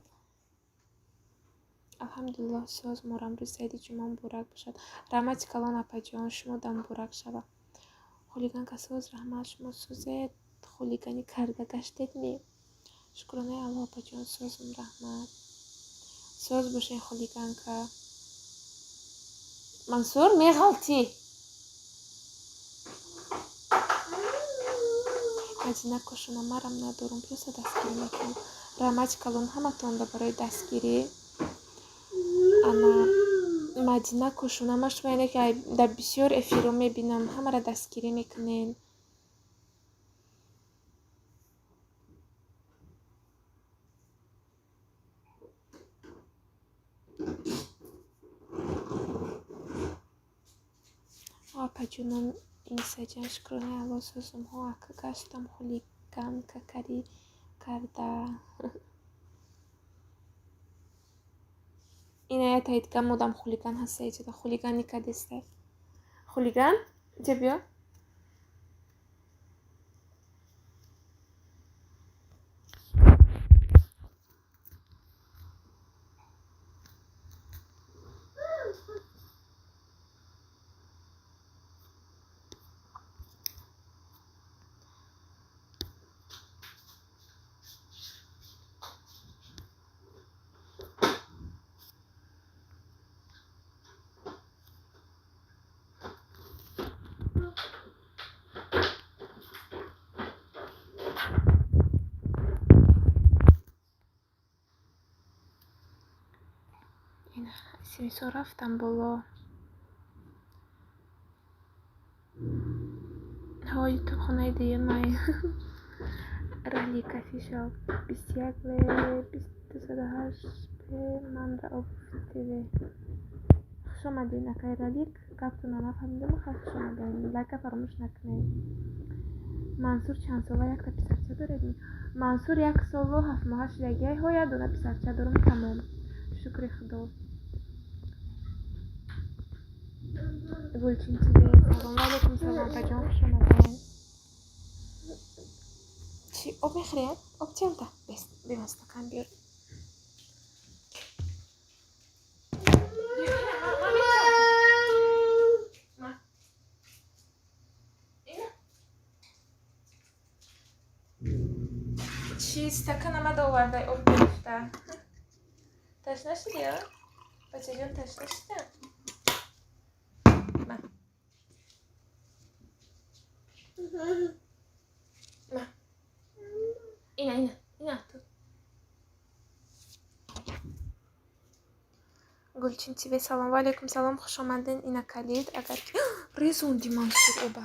Алҳамдулиллоҳ, соз морам. Рӯзи саиди ҷумъа муборак бошад. Раҳмати калон, апаҷон, шумо да муборак шава. Хулиганка, соз, раҳмат, шумо созед. Хулиганӣ карда гаштед ми? Шукронаи Аллоҳ, апаҷон, созум, раҳмат. Соз бошед, хулиганка. Мансур, меғалтӣ. Мадина Кошона, марам надорум, просто дастгирӣ мекунам. Раҳмати калон ҳаматонда барои дастгирӣ. Ана Мадина Кошона, ман шумо яъне ки дар бисёр эфирҳо мебинам, ҳамаро дастгирӣ мекунен. Апаҷонам, Инсаҷан, шукронаи Аллоҳ, созумҳо, ака гаштам, хулиганкакарӣ карда. Ина ята дигар модам хулиган ҳаста иҷода, хулигани кадестай. Хулиган, иҷа биё. Смсо рафтам боло. Ҳо, ютуб хонаи дуюмай. Ралик Офишал, 21 в 208 п, ман Рауб ТВ. Хуш омадед, акай Ралик. Гаптона нафаҳмидам, хай, хуш омадед. Лайка фаромӯш накунед. Мансур чанд сола, якта писарча доред? Мансур 1 солу 7 моҳа шудагиай. Ҳо, як дона писарча дорум, тамом. Шукри Худо. Гулчин ТВ, салом. Ва алайкум салом, апаҷон, хуш омадед. Чи, об мехӯред? Об чиамта? Бема, стакан биёр. Чи, стакан омада овардай, об гирифта. Ташна шудӣ, а? Бачаҷон, ташна шуда? Ма. Ма. Ина, ина, ина ту. Гулчин ТВ, салом. Ва алайкум салом, хуш омадед. Ина калид, агар ки резонди, Мансур, оба.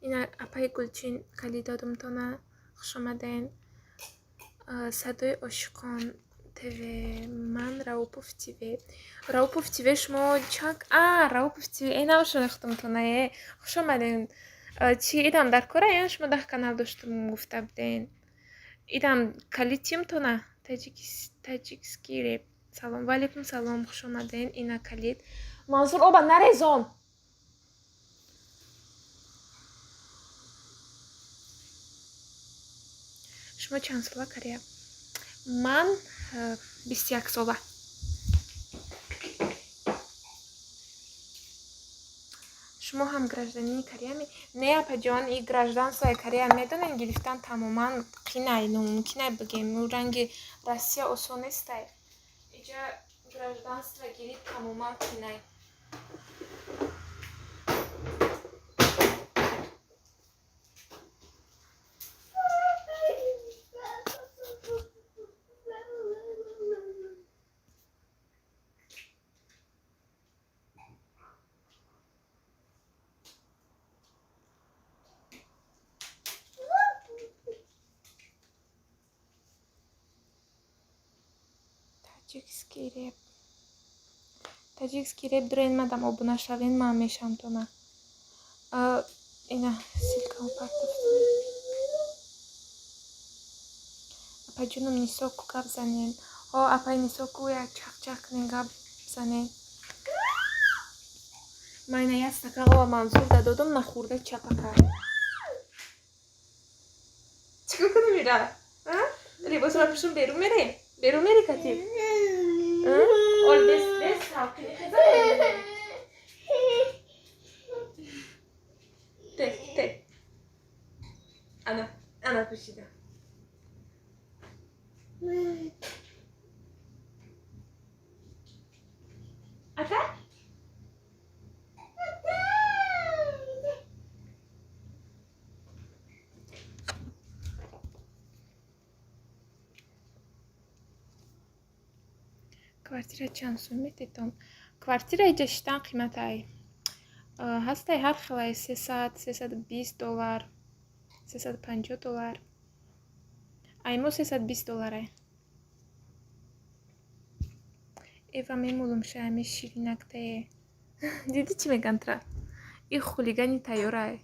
Ина апаи Гулчин калид додумтона, хуш омадед. Садои ошиқон ТВ, ман Раупов ТВ. Раупов ТВ, шумо чанд? А, Раупов ТВ, э, навшинохтумтона, э. Хуш омадед. Чи, идам дар кора ё шумо 10 канал доштум гуфта буден? Идам калид тимтона? Таджикский реп. Салом. Ва алайкум салом, хуш омадед. Ина калид. Мансур, оба нарезон. Шумо чанд сола, Кария? Ман 21 сола. Шумо ҳам гражданини Кореями? Не, апаҷон, и гражданствои Корея медонем, гирифтан тамоман қинай, номумкинай бигем. Ӯ ранги Россия осон нестай. Иҷа гражданство гирифт тамоман қинай. Таҷикский реп. Таҷикский реп дурен мадам обуна шавен, ман мешам тона. Ина ссылкамо партофтам. Апаҷоном Нисоку гап занен. О, апай Нисоку як чахчах кунен, гап занен. Ман ина як стакан оба Мансур дадодам, нахӯрда чапа кард. Чикор кунам ира? Либосро пӯшум берун мерем? Берун мери катиб? Ол бес бес салқини хеза. Те, те. Ана, ана пӯшида. Ата? Квартира чанд сум мететон? Квартира иҷа шиштан қиматай. Ҳастай ҳар хелай 300, 320 доллар, 350 доллар. Ай мо 320 долларай. Эва мемолум шаями ширинактае. Дидӣ чӣ меган тра? И хулигани тайёрай.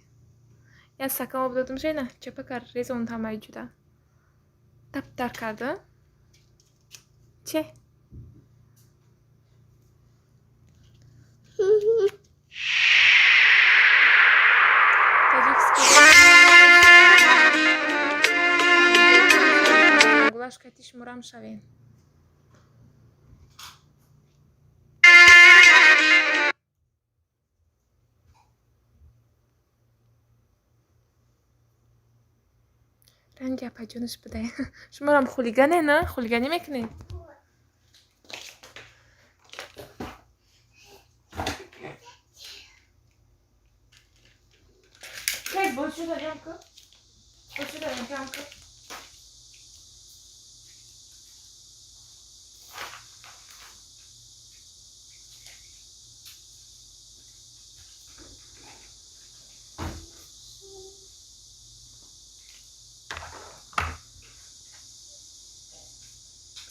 Як стакан об додум шайна, чапа кард, резонд ҳамаи ҷуда. Таптар кард, че? Гулаш кати шуморам шавен. Ранги апаҷонаш будай. Шуморам хулигане, на? Хулиганӣ мекунед?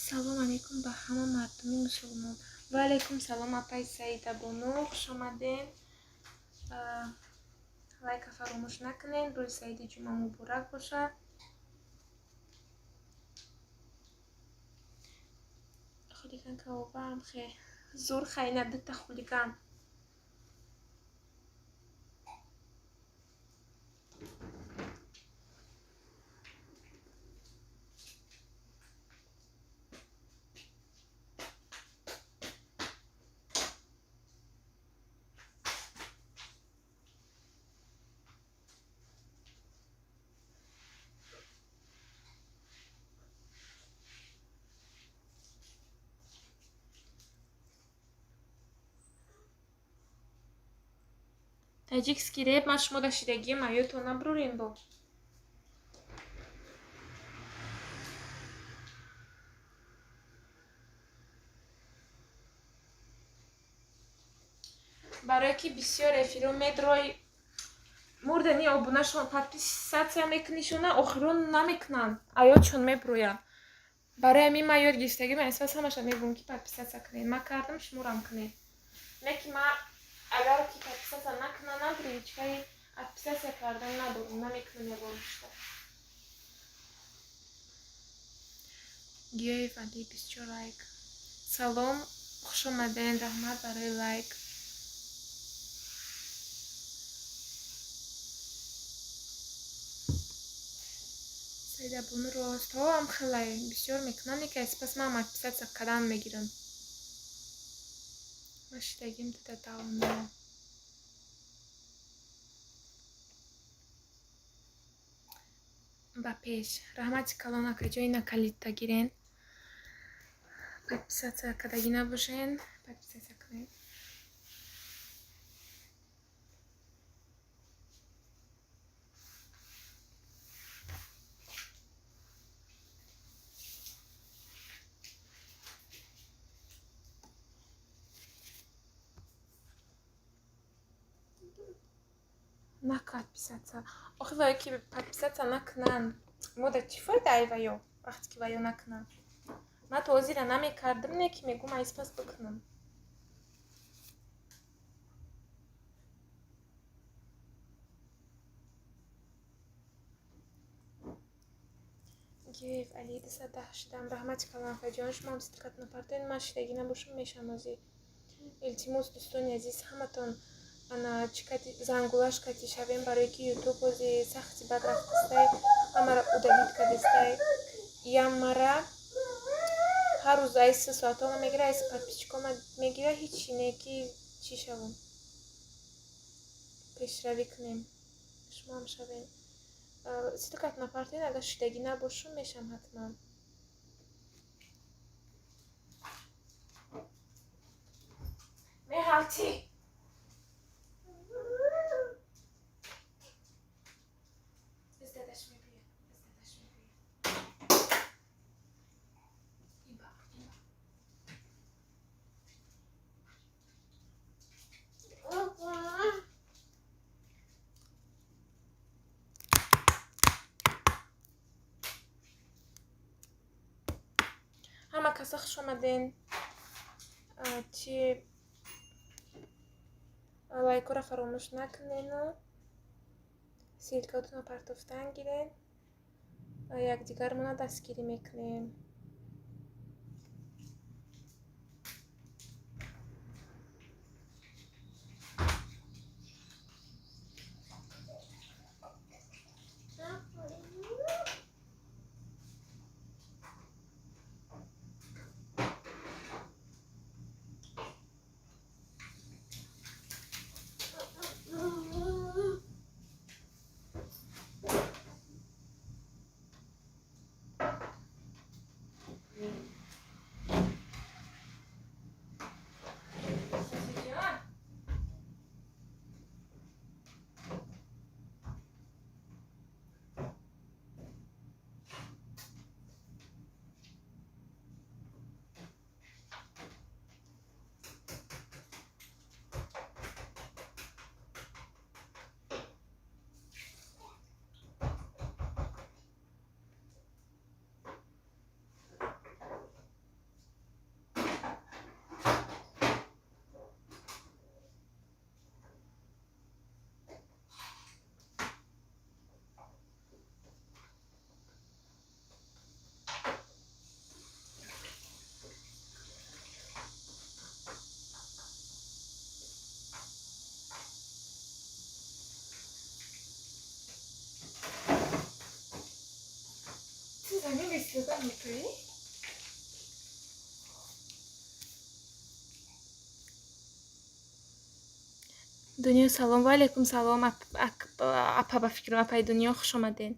Салом алейкум ба ҳама мардуми мусулмон. Ва алейкум салом, апай Саидабону, хуш омаден. Лайка фаромӯш накунед. Рӯзи саиди ҷумъа муборак бошад. Хулиган кавобаам хе. Зур хайна дута хулиган. Таҷикский реп ман шумо дашидагиам, аётон набурорем бо. Барое ки бисёр эфиро медрой мурдани обунашон подписаться мекунишона, охирон намекунанд, аётшон мебуроянд. Барои ҳамин ман ёд гирифтагим, эҳсос ҳамаша мегӯям ки подписаться кунед. Ман кардам, шуморам кунед. Не ки ман агар ки подписаться накунанам, привычкаи отписаться кардан надорам, намекунам ягон чиза. Гиёи Вали 24 лайк. Салом, хуш омаден, раҳмат барои лайк. Саидабону рост, ҳоам хелай бисёр мекунам, не ки сипас ман отписаться кардан мегирам. Ман шидагим дида давно. Ба пеш. Раҳмати калон, акаҷон, ина калидта гирен. Подписаться кардагӣ набошен, подписаться кунед. Накард подписаться. Охи ваё ки подписаться накунанд, мода чӣ фоида ай ваё, вақте ки ваё накунанд? Ман то ҳозира намекардам, не ки мегӯм айз пас бикунам. Гиф Али 210 шудам. Раҳмати калон, акаҷон, шумо ҳам ссылкатонро партоед, ман шидагӣ набошам, мешам ҳозир. Илтимос, дӯстони азиз, ҳаматон ана чӣ кати зангулаш кати шавем, барое ки ютуб ҳози сахти бад рафтастай, ҳамаро удалить кардастай. Ямара ҳар рӯз айс соатҳома мегира, айс подписчикома мегира, ҳичи не ки чӣ шавам. Пешравӣ кунем. Шумо ҳам шавем. Ссылкатонро партоед, агар шидагӣ набошам, мешам ҳатман. Меғалтӣ! Аз дадаш мебиёд, аз дадаш мебиёд. Ин ба, ин ба. Ҳама каса хуш омаден. Чи лайкҳоро фаромӯш накунену ссылкаотонро партофтан гирен. Якдигармона дастгирӣ мекунем. Сосиҷон! Ту замин истода метоӣ? Дунё салом, ва алайкум салом, апа, ба фикрам апаи Дунё, хуш омаден.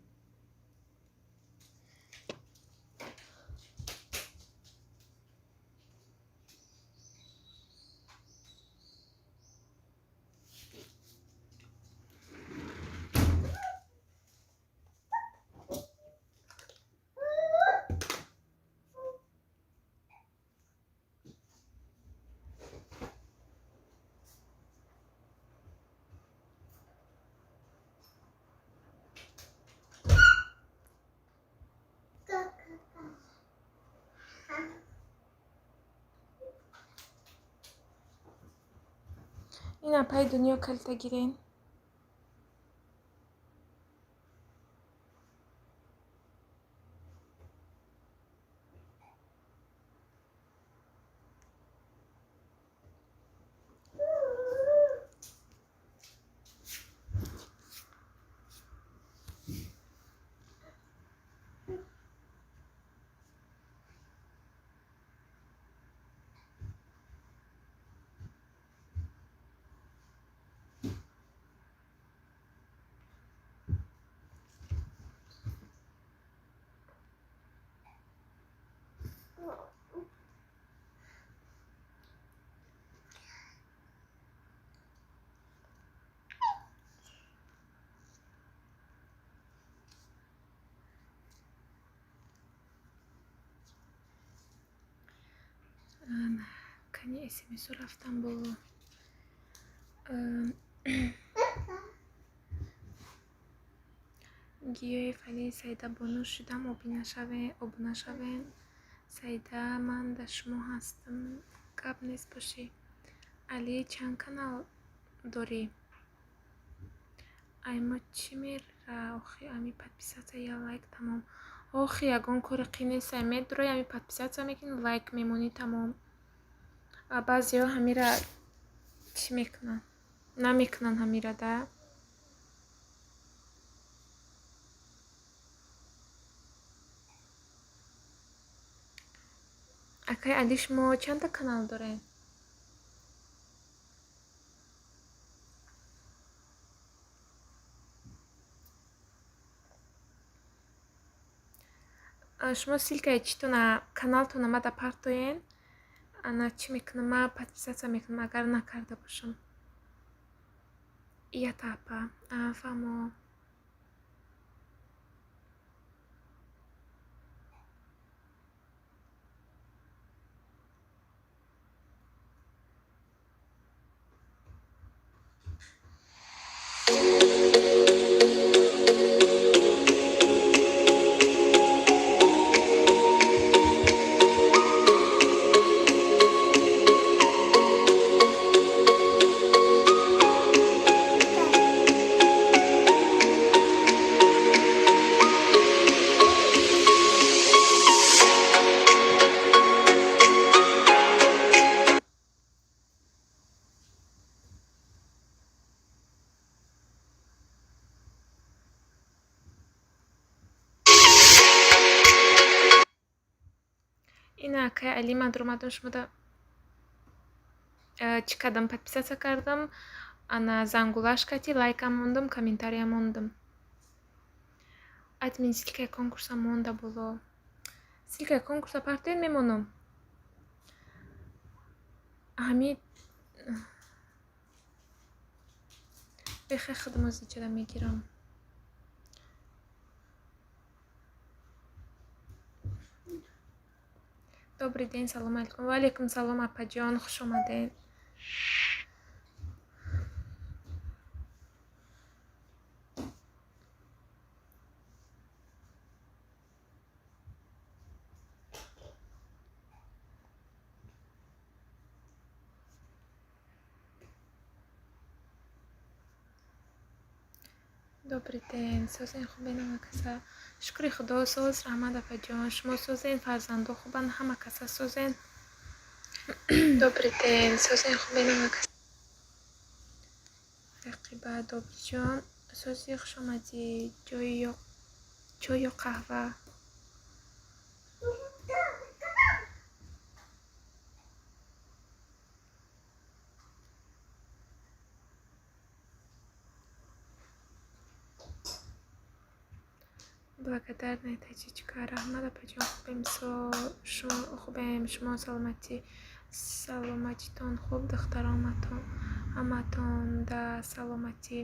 Ин апаи Дунё калита гирен. Кани смсо рафтам боло. Гиёи Фалии Саида бону шудам, обуна шавем. Саида, ман дар шумо ҳастам, гап нест бошӣ. Али, чанд канал дорӣ? Ай мо чӣ мера охи, ами подписаться я лайк тамом. Охи, ягон кори қин нест, ай медурой, ами подписаться мекунӣ, лайк мемонӣ, тамом. А баъзеҳо ҳамира чӣ мекунанд? Намекунанд ҳамира да? Акай Али, шумо чандта канал доред? Шумо ссылкаи читона каналтона мада партоен, ана чӣ мекунам, ма подписаться мекунам, агар накарда бошам. Ията апа, фаҳмо. Ина акай Али, ман дуромадам, шумода чӣ кардам, подписаться кардам, ана зангулаш кати лайкам мондам, комментария мондам. Админ, ссылкаи конкурса монда боло. Ссылкаи конкурса партоен, мемонам. Ҳами бехе худмо зиҷада мегирам. Добрый день, салом алейкум. Ва алейкум салом, апаҷон, хуш омадед. Добрый день, созен, хубен ҳама каса? Шукри Худо, соз, раҳмат, апаҷон. Шумо созен, фарзандо хубанд, ҳама каса созен? Добрый день, созен, хубен ҳама каса? Рақиба Добриҷон, сози, хуш омадӣ. Чой ё қаҳва? Благодарная таҷичка. Раҳмат, апаҷон, хубем, хубем, шумо саломатӣ, саломатитон хуб, духтароматон ҳаматон да саломатӣ.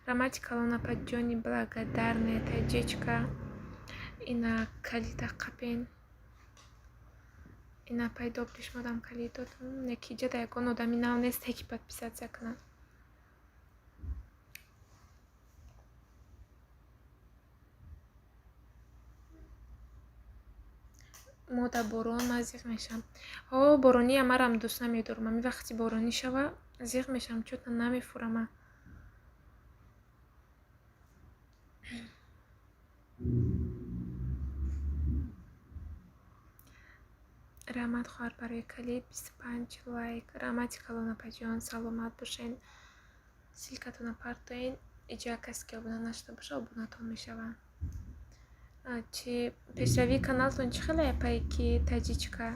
Раҳмати калон, апаҷони благодарная таҷичка. Ина калита қапен. Ина апай Добри, шумодам калид додам. Неки иҷада ягон одами нав несте, ки подписаться кунад. Мо дар борон ман зиқ мешавам. Ҳо, борония марам дӯст намедорам. Ами вақти боронӣ шава, зиқ мешавам, чӯта намефурама. Раҳмат, хоҳар, барои калид, 25 лайк. Раҳмати калон, апаҷон, саломат бошен. Ссылкатона партоен. Иҷа касе ки обуна нашуда боша, обунатон мешаванд. Чи пешравии каналтон чӣ хеле, апай ки таҷичка?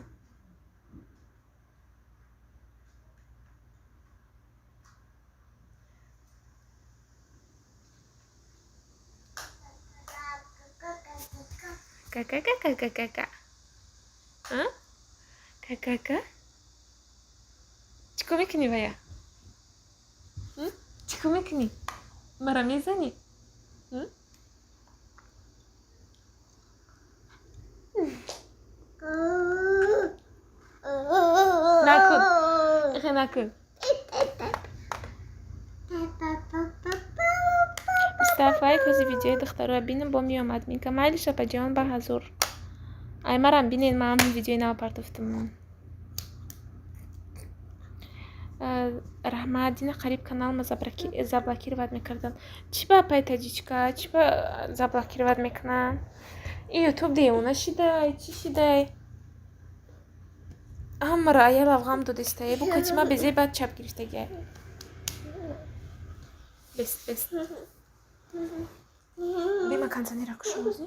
Га-га-га-га-га-га. А? Какака? Чӣ кор мекунӣ вая? Чӣ кор мекунӣ? Мара мезанӣ? Накун. Ихе накун. 27 лайк. Ҳози видеои духтароя бинам, бо меомад минка. Майли, шапаҷон, ба ҳазур. Ай, марам бинед, ман видеои нав партофтам. Раҳмат. Дина қариб каналма заблокировать мекарданд. Чӣ ба, апай таҷичка, чӣ ба заблокировать мекунанд? И ютуб девона шидай, чӣ шидай? Ҳамаро аял авғам додистае. Бу катима безе баъд чап гирифтагиай. Бест, бест. Бема кондиционера кушози.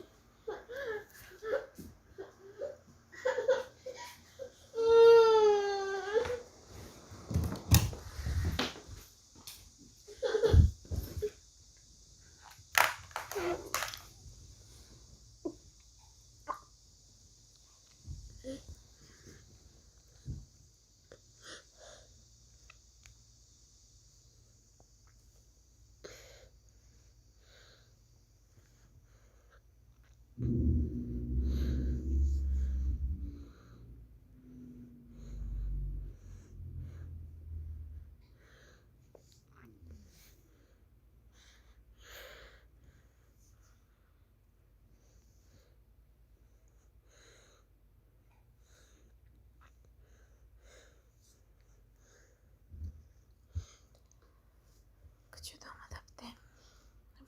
Куҷода омада будем?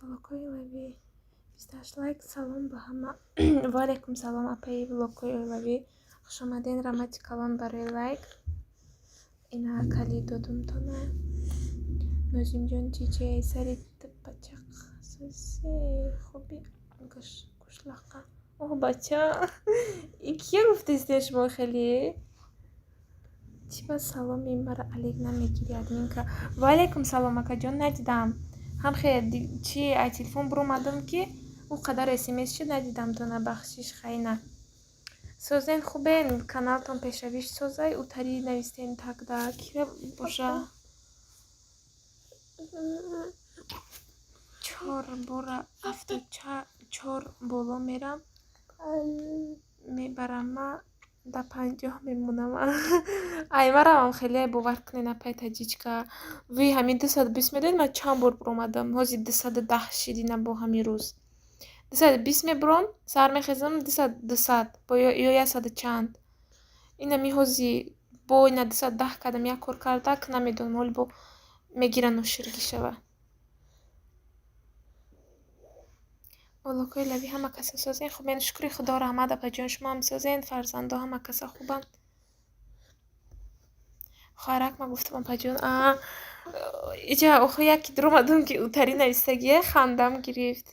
Влогҳои оилавӣ, 28 лайк. Салом ба ҳама. Ва алайкум салом, апаи влогҳои оилавӣ. Хушомаден, раҳмати калон барои лайк. Ина калид додумтона. Нозимҷон чиче сари бачақ сози хуби гӯшлақа. О, бача. И кия гуфтестен шумо хеле? Чӣ ба саломи мара алек намегирӣ, админка? Ва алайкум салом, акаҷон, надидам. Ҳам хе чи ай телефон буромадам, ки ӯ қадар смс шуд, надидам тона, бахшиш, хайна. Созен, хубен, каналтон пешравиш созай, утари навистен такда кира боша. Чор бора 74 боло мерам, мебарама да 50 мемонам. Ай, марамам хеле, бовар кунед, апай таҷичка. Ви ҳамин 220 медонед, ман чанд бор буромадам? Ҳози 210 шидина бо ҳамин рӯз. 220 мебуром, саҳар мехезам 200 бо ё яксаду чанд. Инами ҳози бо ина 210 кардам, як кор карда, ки намедонам, ҳоли бо мегиранд ноширгӣ шава. Влогҳои лавӣ, ҳама каса созен, хубен, шукри худо, раҳмат, апаҷон, шумо ҳам созен, фарзандо ҳама каса хубанд. Хоҳарак, ма гуфтам, апаҷон, а иҷа охо яке дуромадам, ки утари навистагие, хандам гирифт.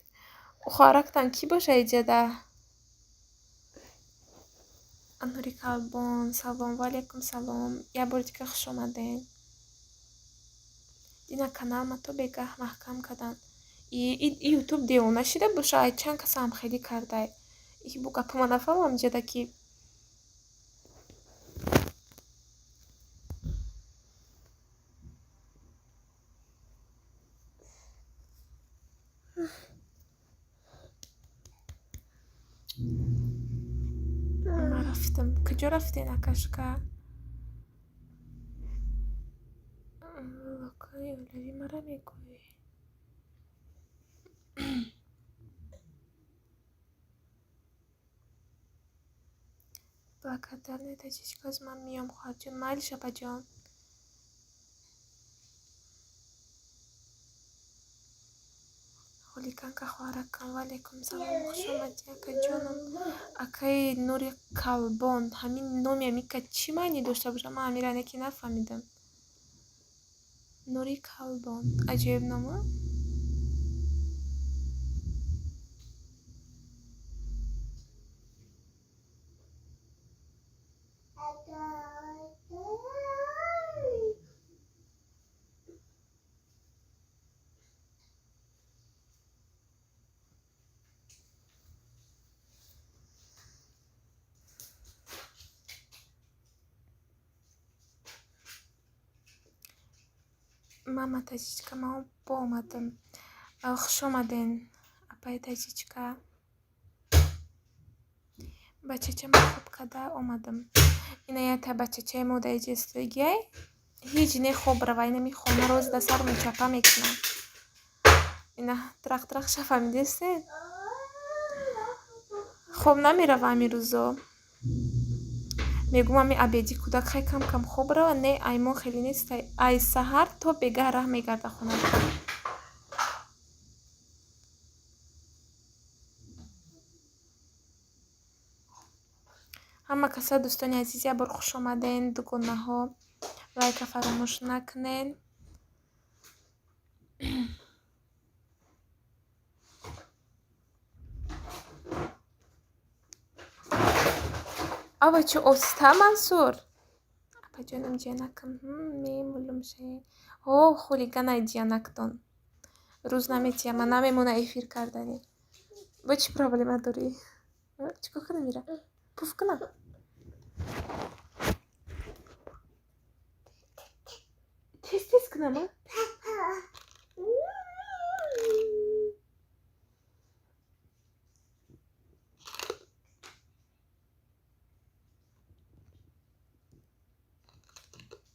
Хоҳарактан кӣ боша иҷада? Нури Калбон, салом, ва алайкум салом. Як бори дига хуш омаден. Дина каналма то бегаҳ маҳкам карданд. И ютуб девона шида боша, ай чанд каса ҳамхелӣ кардай. И бу гапама нафаҳмам иҷада ки. Ман рафтам. Куҷо рафтен, акашка? Влогҳои оилавӣ мара мегӯӣ? Благодарная таҷичка, ҳози ман меом, хоҳарҷон. Майли, шапаҷон. Холиканка, хоҳаракам, ва алайкум салом, хуш омадӣ, акаҷонам. Акаи Нури Калбон, ҳамин номи амика чӣ маънӣ дошта бошад? Ман ҳамира неки нафаҳмидам. Нури Калбон. Аҷоиб нома? Мама таҷичка, ман бо омадам. Хуш омаден, апаи таҷичка. Бачачама хоб карда омадам. Ина ята бачачаи мо дар иҷа истодагиай. Ҳеҷ не хоб рава, инами хона роз дар сар мечапа мекунад. Ина трах-трах шафаҳмидестед? Хоб намерава ҳамин рӯзо. Мегӯм ҳами обеди кӯдак хай кам-кам хоб рава, не аймон хеле нест, ай саҳар то бегаҳ раҳ мегарда хона. Ҳама каса дӯстони азиз, як бор хуш омаден, дугонаҳо. Лайка фаромӯш накунед. Ава чӣ оста, Мансур? Апаҷонам, ҷиянакам, мемулум ше. Ҳо, хулиганай ҷиянактон. Рӯз наметия, ман намемона эфир карданӣ. Бо чӣ проблема дорӣ? Чӣ кор кунам ира? Пуф кунам? Тез тез кунам, а?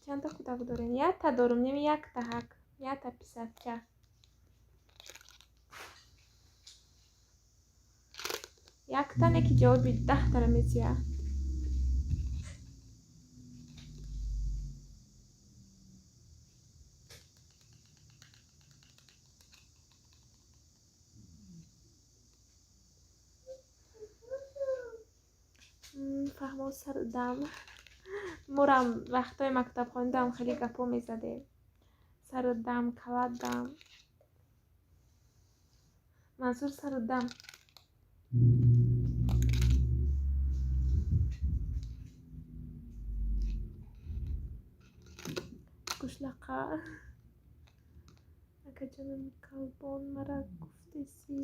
Чандта кӯдак дорем? Якта дорум, неми якта ҳак, якта писарча. Якта не ки ҷавоби 10 тара метиҳа. Фаҳмо сарудам. Морам вақтҳои мактабхонидаам хеле гапҳо мезадем. Сарудам, каладам. Мансур, сарудам. Гӯшлақа. Акаҷонам калбон, мара гуфтесӣ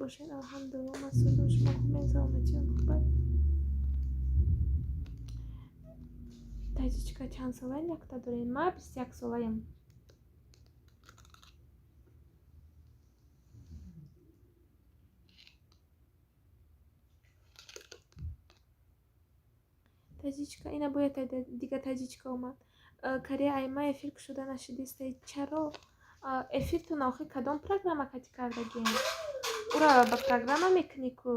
бошед, алҳамдулилло, ман созам, шумо хубед, саломатиён хубай. Таҷичка, чанд солаем, якта дорем? Ман 21 солаям. Таҷичка, ина бояд дига таҷичка омад. Корея айма эфир кушода нашидистай. Чаро? Эфиртон охир кадом программа кати кардагем? Ура ба программа мекунӣ ку?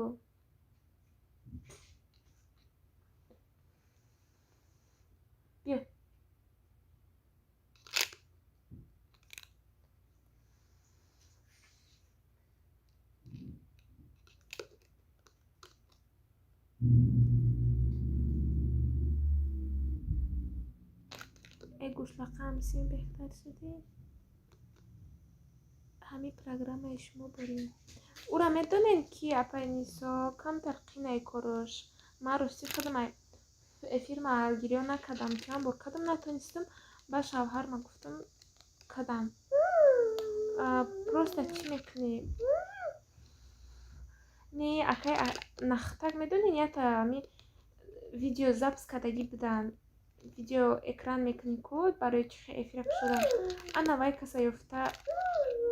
Биё. Э гӯшлақа, ҳамсин беҳтар шудӣ? Ҳамин программаи шумо борем. Ура медонед ки апаи Нисо камтар қинай корош. Ман рости худам эфир маҳалгириё накардам, чанд бор кардам, натонистам, ба шавҳарма гуфтам, кардам. Просто чӣ мекунӣ? Не, акай нахтак медонед, ята ҳами видео запись кардагӣ буданд. Видео экран мекунӣ ку барои чӣ эфира кушодам. Ана вай каса ёфта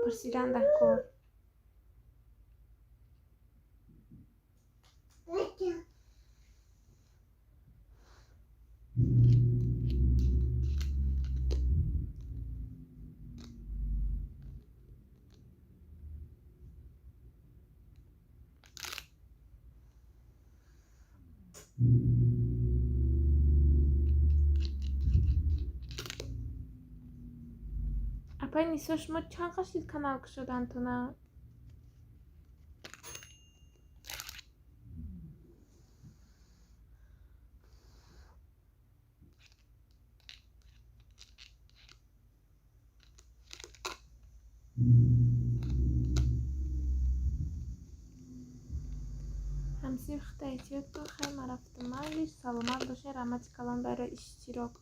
пурсидан дар кор. Апаи Нисо, шумо чанд қашид канал кушодантона? Ҳамсин, худта эҳтиёт кун, хай ман рафтам. Майли, саломат бошед, раҳмати калон барои иштирок.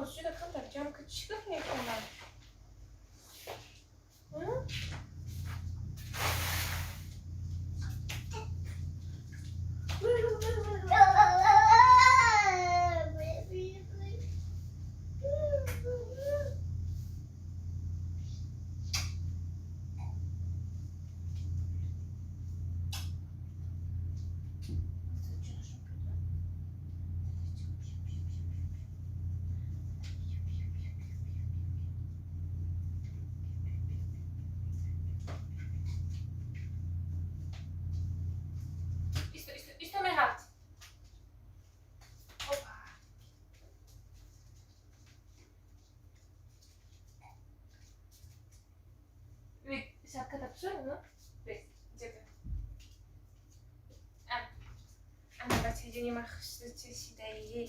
Бозҷуда камтар ҷамъ ки чӣ гап мекунад? Шапка тапшырмы? Где-то. Ана бачаҷони ман хушрӯча шидае.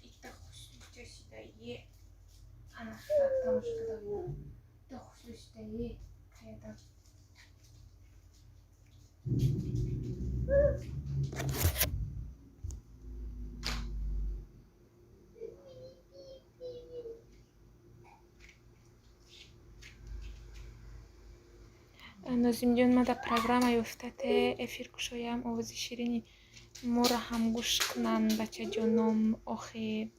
Итта хушрӯча шидае. Ана тамошо кардам. Ита хушрӯ шидае. Каятам. Нозимҷон, ма дар программа ёфтате эфир кушоям, овози ширини моро ҳам гӯш кунанд бачаҷоном. Охи,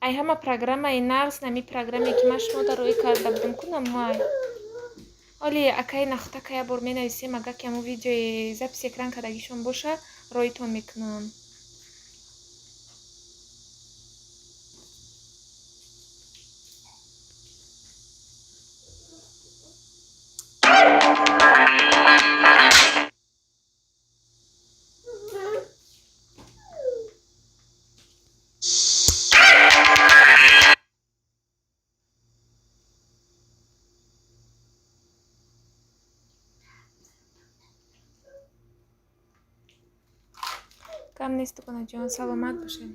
ай ҳама программаи нағз нами программе ки ман шумо дар рӯй карда будам кунам май. Оли акаи нахтака як бор менависем, агар ки ҳамун видеои записи экран кардагишон боша, роитон мекунам. Кам нест, Дугонаҷон, саломат бошед.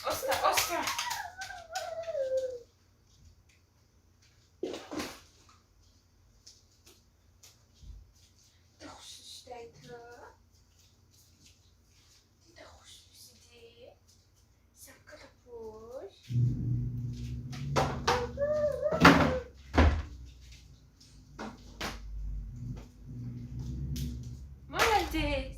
Оста, оста. Ту хушрӯшидаи ту? Ту хушрӯшидӣ? Шапката пӯш. Молодец.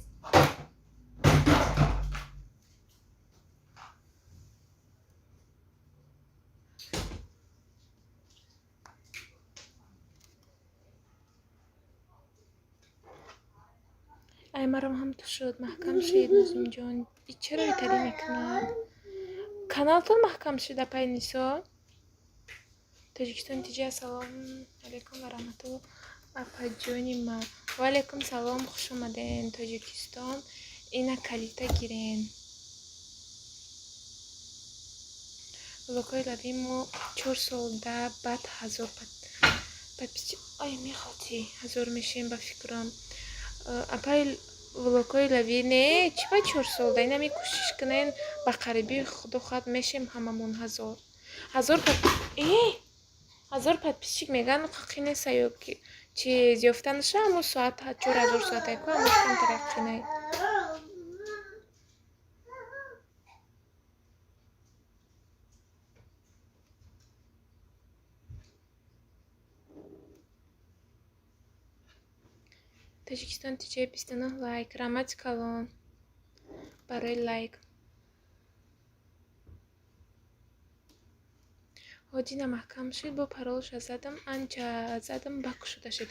Ай, марам ҳам ту шуд, маҳкам шид, Нозимҷон. И чаро итарӣ мекунад? Каналтон маҳкам шуд, апай Нисо? Тоҷикистон тиҷи, ассалому алайкум ва раҳматулло, апаҷони ма. Ва алайкум салом, хуш омаден Тоҷикистон. Ина калита гирен. Блокҳои лави мо 4 сол да баъд 1000 подписчик. Ай, мехалти 1000 мешем ба фикрам. Апай влогҳои лави не, чӣ ба 4 сол да? Инами кӯшиш кунен, ба қариби худо хоҳад мешем ҳамамон 1000. 1000 подписчик меган қақи неста ё ки чиз ёфта наша, ҳамо соат 4000 соатайку, ҳамо камтар қинай. Тоҷикистон тиҷаи 29 лайк. Раҳмати калон барои лайк. Ҳодина маҳкам шуд, бо паролша задам, анча задам, ба кушода шуд.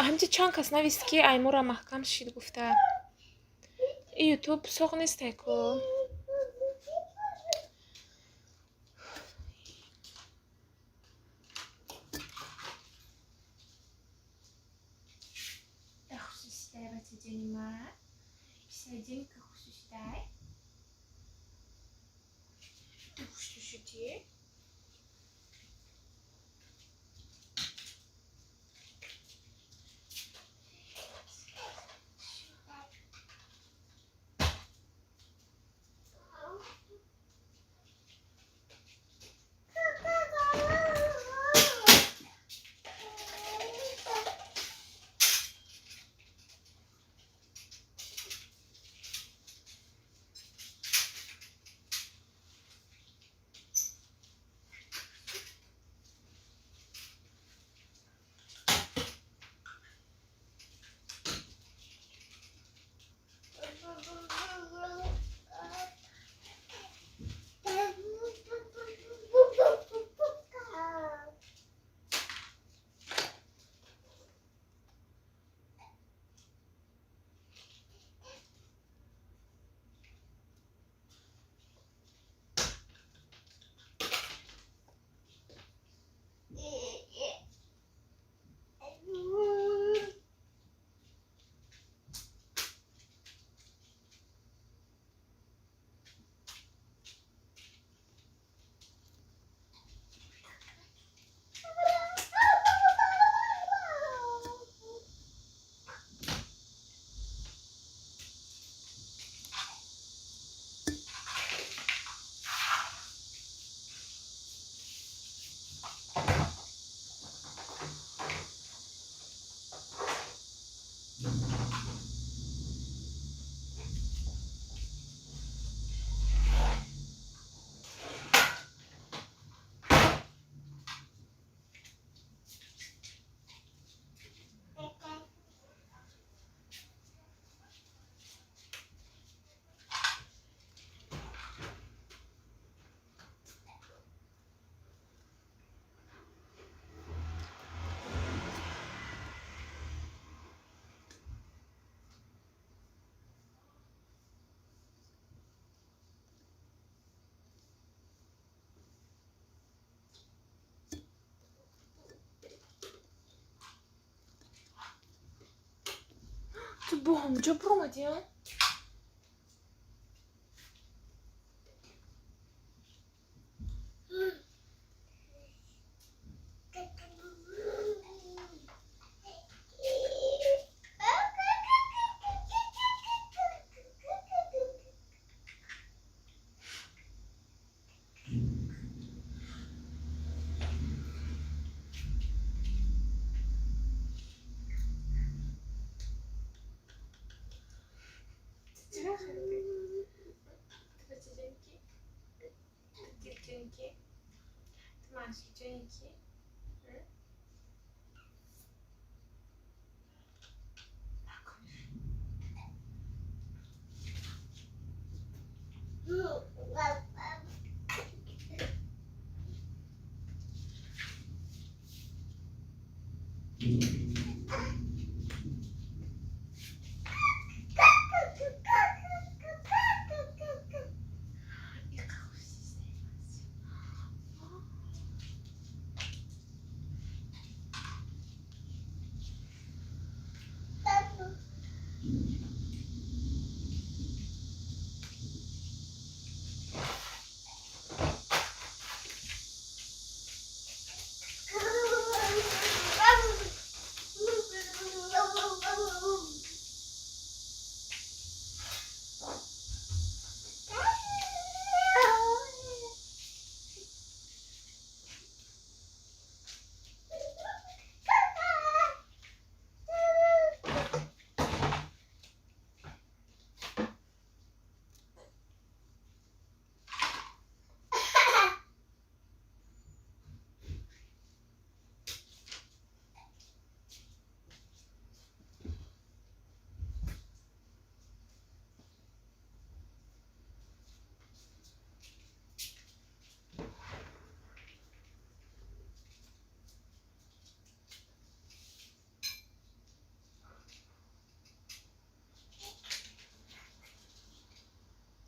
Ҳамчи чанд кас навист, ки аймора маҳкам шид гуфта. И ютуб соғ нестай ку. Писарҷинка хушрӯшидай? Ту хушрӯшидӣ? Бу ҳамҷо буромадӣ, а?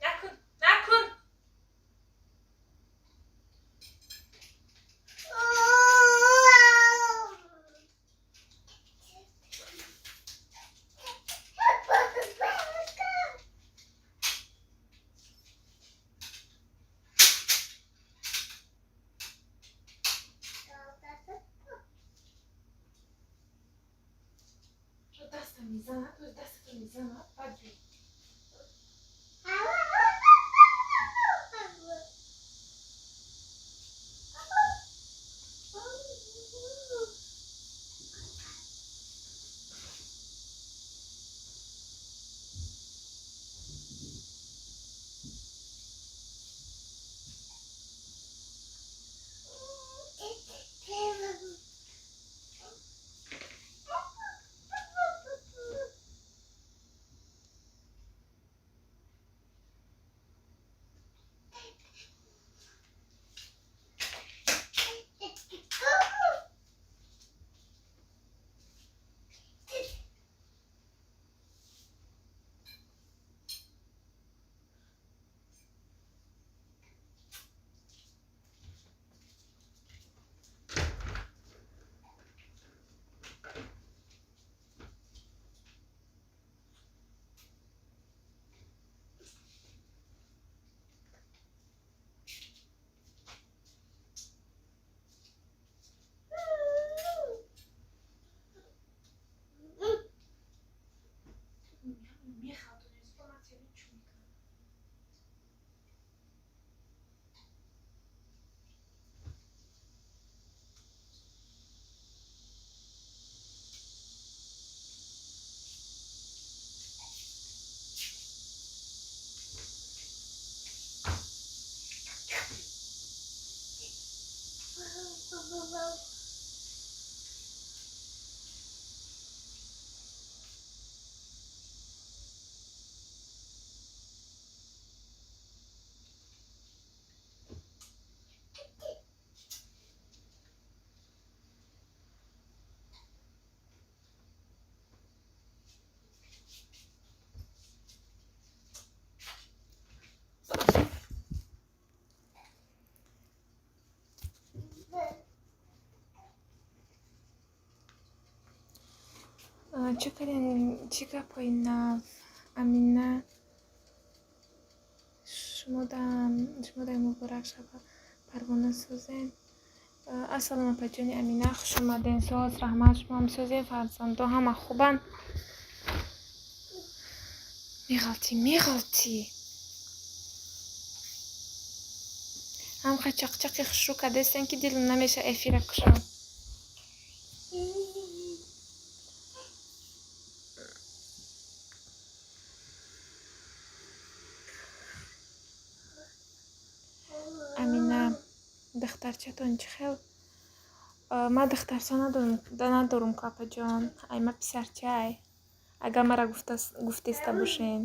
Накун, накун! Даста мезанад, дастато мезанад, баъд ҷӯй. Чӣ кардем, чӣ гапҳои нав, Амина? Шумо дай муборак шава. Парвона, созен? Ассалому, апаҷони Амина, хуш омаден. Соз, раҳмат, шумоам созен, фарзандо ҳама хубанд? Меғалтӣ, меғалтӣ, ҳамха чақчақи хушрӯ кардастен, ки дилам намеша эфира кушам. Амина, духтарчатон чӣ хел? Ман духтарча надорум ку, апаҷон, ай ма писарчаай, агар мара гуфтеста бошен.